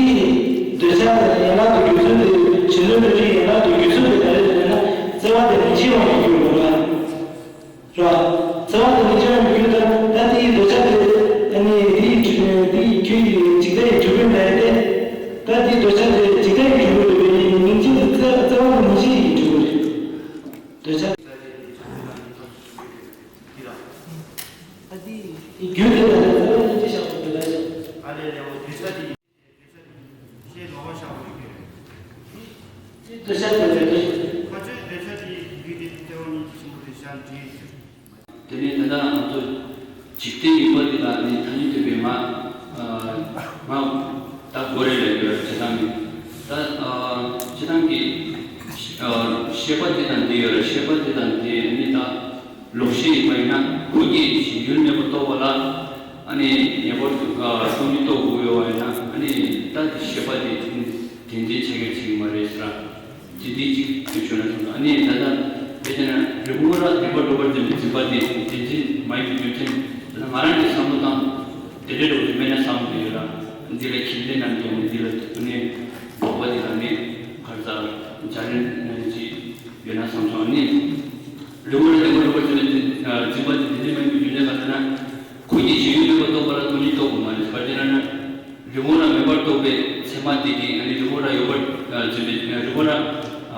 འདོད་ཆགས་དང་ཡན་ལག་ཏུ་རྒྱུ་མཚན་དེ་བྱེད་ལུགས་འདི་ཡན་ལག་ཏུ་རྒྱུ་མཚན་དེ་ག་རེ་རེད་ན་བརྩེ་བ་དེ་མི་འཆིང་བ་ཡིན་རྒྱུ་རེད་ར། རེད་བ། བརྩེ་བ་དེ་མི་འཆིང་བ་ཡིན་རྒྱུ་ད་ད་འདི་ཡི་འདོད་ཆགས་དེ་ཨ་ནི་འདི་ཡི་འདི་ཡི་རྒྱུ་ཡི་འཇིག་ལྟ་ཡི་འབྲས་བུ་ཡིན་ད་ཡིན་ཏེ། ད་འདི་འདོད་ཆགས་དེ་འཇིག་ལྟ་ཡི་འབྲས་བུ་རེད་པས་ནི་མི་འཆིང་དེ་བརྩེ་བ་དེ་མི་འཆིང་ཡི་འབྲས་བུ་རེད། འདོད་ཆགས། ད་དེ་རྒྱུ་དེ་ལ་ལ་ལ་ཅི་བཞག་པ་དེ་ལ་ཞིག་ཨ་ལས་ལས་འོ་འདོད་ཆགས་དེ་ཞེས་ལོག་པ་བཞག་པ་རེད། འདོད་ཆགས་དེ་ལ་ལ་ཁ་ཆོས་འདོད་ཆགས་དེ་རྒྱུ་དེ་ལྟེ་བ་གཉིས་ཀྱི་ཆེན་པོ་དེ་བཞག་འདྲེས། དེ་ནས་ད་ལྟ་ང་ཚོ་འཇིག་རྟེན་མིག་པ་དེ་ལ་ནི་ཐ་སྙད་འདོད་པའི་ང་ང་ད་དགོས་རེད་ལས་ཡོད་རེད་བྱེད་སྟངས་ཀྱི་ད་བྱེད་སྟངས་ཀྱི་ཤེས་པ་དེ་དང་དེ་ཡོད་རེད། ཤེས་པ་དེ་དང་དེ་ནི་ད། ལོག་ཤེས་ཡིན་པ་ཡིན་ན་ཁོ་གིས་གཞན་ཡུལ་གནས་པ་རྟོགས་པ་ལ་ཨ་ནི་ངེས་པར་དུ་སྟོང་ཉིད་རྟོགས་དགོས་ཡོད་པ་ཡིན་ན་ཨ་ནི་ད་དེ་ཤེས་པ་དེ་བདེན་འཛིན་བྱ་ཁྱེར་བྱེད་ཀྱི་མ་རེད་ཟེར། དེ་འདི་གཅིག་དེ་བརྗོད་ན་སོང་ཨ་ནི་ད་ལྟ་དེ་བྱས་ན་རི་བོ་ར་བདེན་པར་གྲུབ་པར་འཛིན་པའི་འཛིན་པ་དེ་བདེན་འཛིན་མ་ཡིན་པའི་རྒྱུ་མཚན་དེ་ལ་ང་རང་གི་བསམ་བློ་བཏང་དེ་འདྲའི་འགྲོ་གི་མེད་ན་བསམ་གྱི་ཡོད་ར། འདི་ལ་ཁྱིམ་ལས་རྣམས་དེ་འདི་ལ་ཨ་ནི་ལོག་པ་དེ་ལ་ནི་གར་ཟ་འཇའ་རིན་ཅི་ཡོད་ན་བསམ་སོང་ཨ་ནི། རི་བོ་ར་བདེན་པར་གྲུབ་པར་འཛིན་པའི་འཛིན་པ་དེ་བདེན་འཛིན་མ་ཡིན་པའི་རྒྱུ་མཚན་ག་རེ་ན། ཁོ་གཉིས་གཞན་ཡུལ་མེད་པར་རྟོགས་པ་ལ་སྟོང་ཉིད་རྟོགས་དགོས་མ་རེད། ག་རེ་ན་རི་བོ་ར་མེད་པར་རྟོགས་པའི་ཚད་མ་དེ་གིས་ཨ་ནི་རི་བོ་ར་ཡོད་པར་འཛིན་པའི་རི་བོ་ར་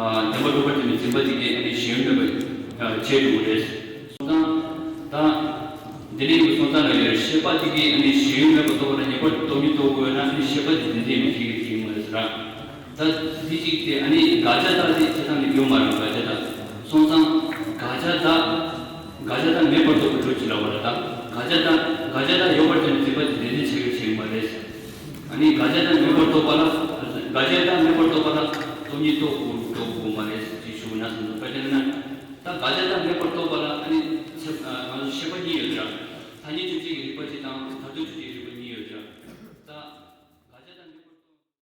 བདེན་པར་རྟོག་པ་དེ་ནི་འཛིན་པ་དེ་གའི་ཨ་ནི་ཞེན་ཡུལ་མེད་པ་བྱས་འགྲོ་གི་རེད། སོང་ཙང་ད་འདི་ནས་ཀྱི་སོང་ཙང་ལ་ཡོད་ཤེས་པ་དེ་གའི་ཨ་ནི་ཞེན་ཡུལ་མེད་པར་རྟོགས་པ་ལ་ངེས་པར་སྟོང་ཉིད་རྟོགས་དགོས་ན་ཨ་ནི་ཤེས་པ་དེ་རྫུན་ལྡན་མི་ཤེས་ཀྱི་ཡིན་མ་རེད་ཟེར། ད་དེ་གཅིག་དེ་ཨ་ནི་དགག་བྱ་དག་དེ་བྱེད་སྟངས་ནི་ཡོད་མ་རེད། དགག་བྱ་དག་སོང་ཙང་དགག་བྱ་དག་དགག་བྱ་དག་མེད་པར་རྟོགས་པའི་ལུགས་ཀྱི་ལབ་པ་རེད། ད་དགག་བྱ་དག་དགག་བྱ་དག་ཡོད་པར་བྱས་ནས་འཛིན་པ་དེ་རྫུན་ལྡན་ཆགས་ཀྱི་ཡིན་མ་རེད། ཨ་ནི་དགག་བྱ་དག་མེད་པར་རྟོགས་པ་ལ། དགག་བྱ་དག་མེད་པར་རྟོགས་པ་ལ་སྟོང་ཉིད་རྟོགས་དགོས་རྟོགས་དགོས་མ་རེད་ཅེས་ཞུ་ན་བསམ་འདུག་ག་དེ་ན་ད་དགག་བྱ་དག་མེད་པར་རྟོགས་པ་ལ་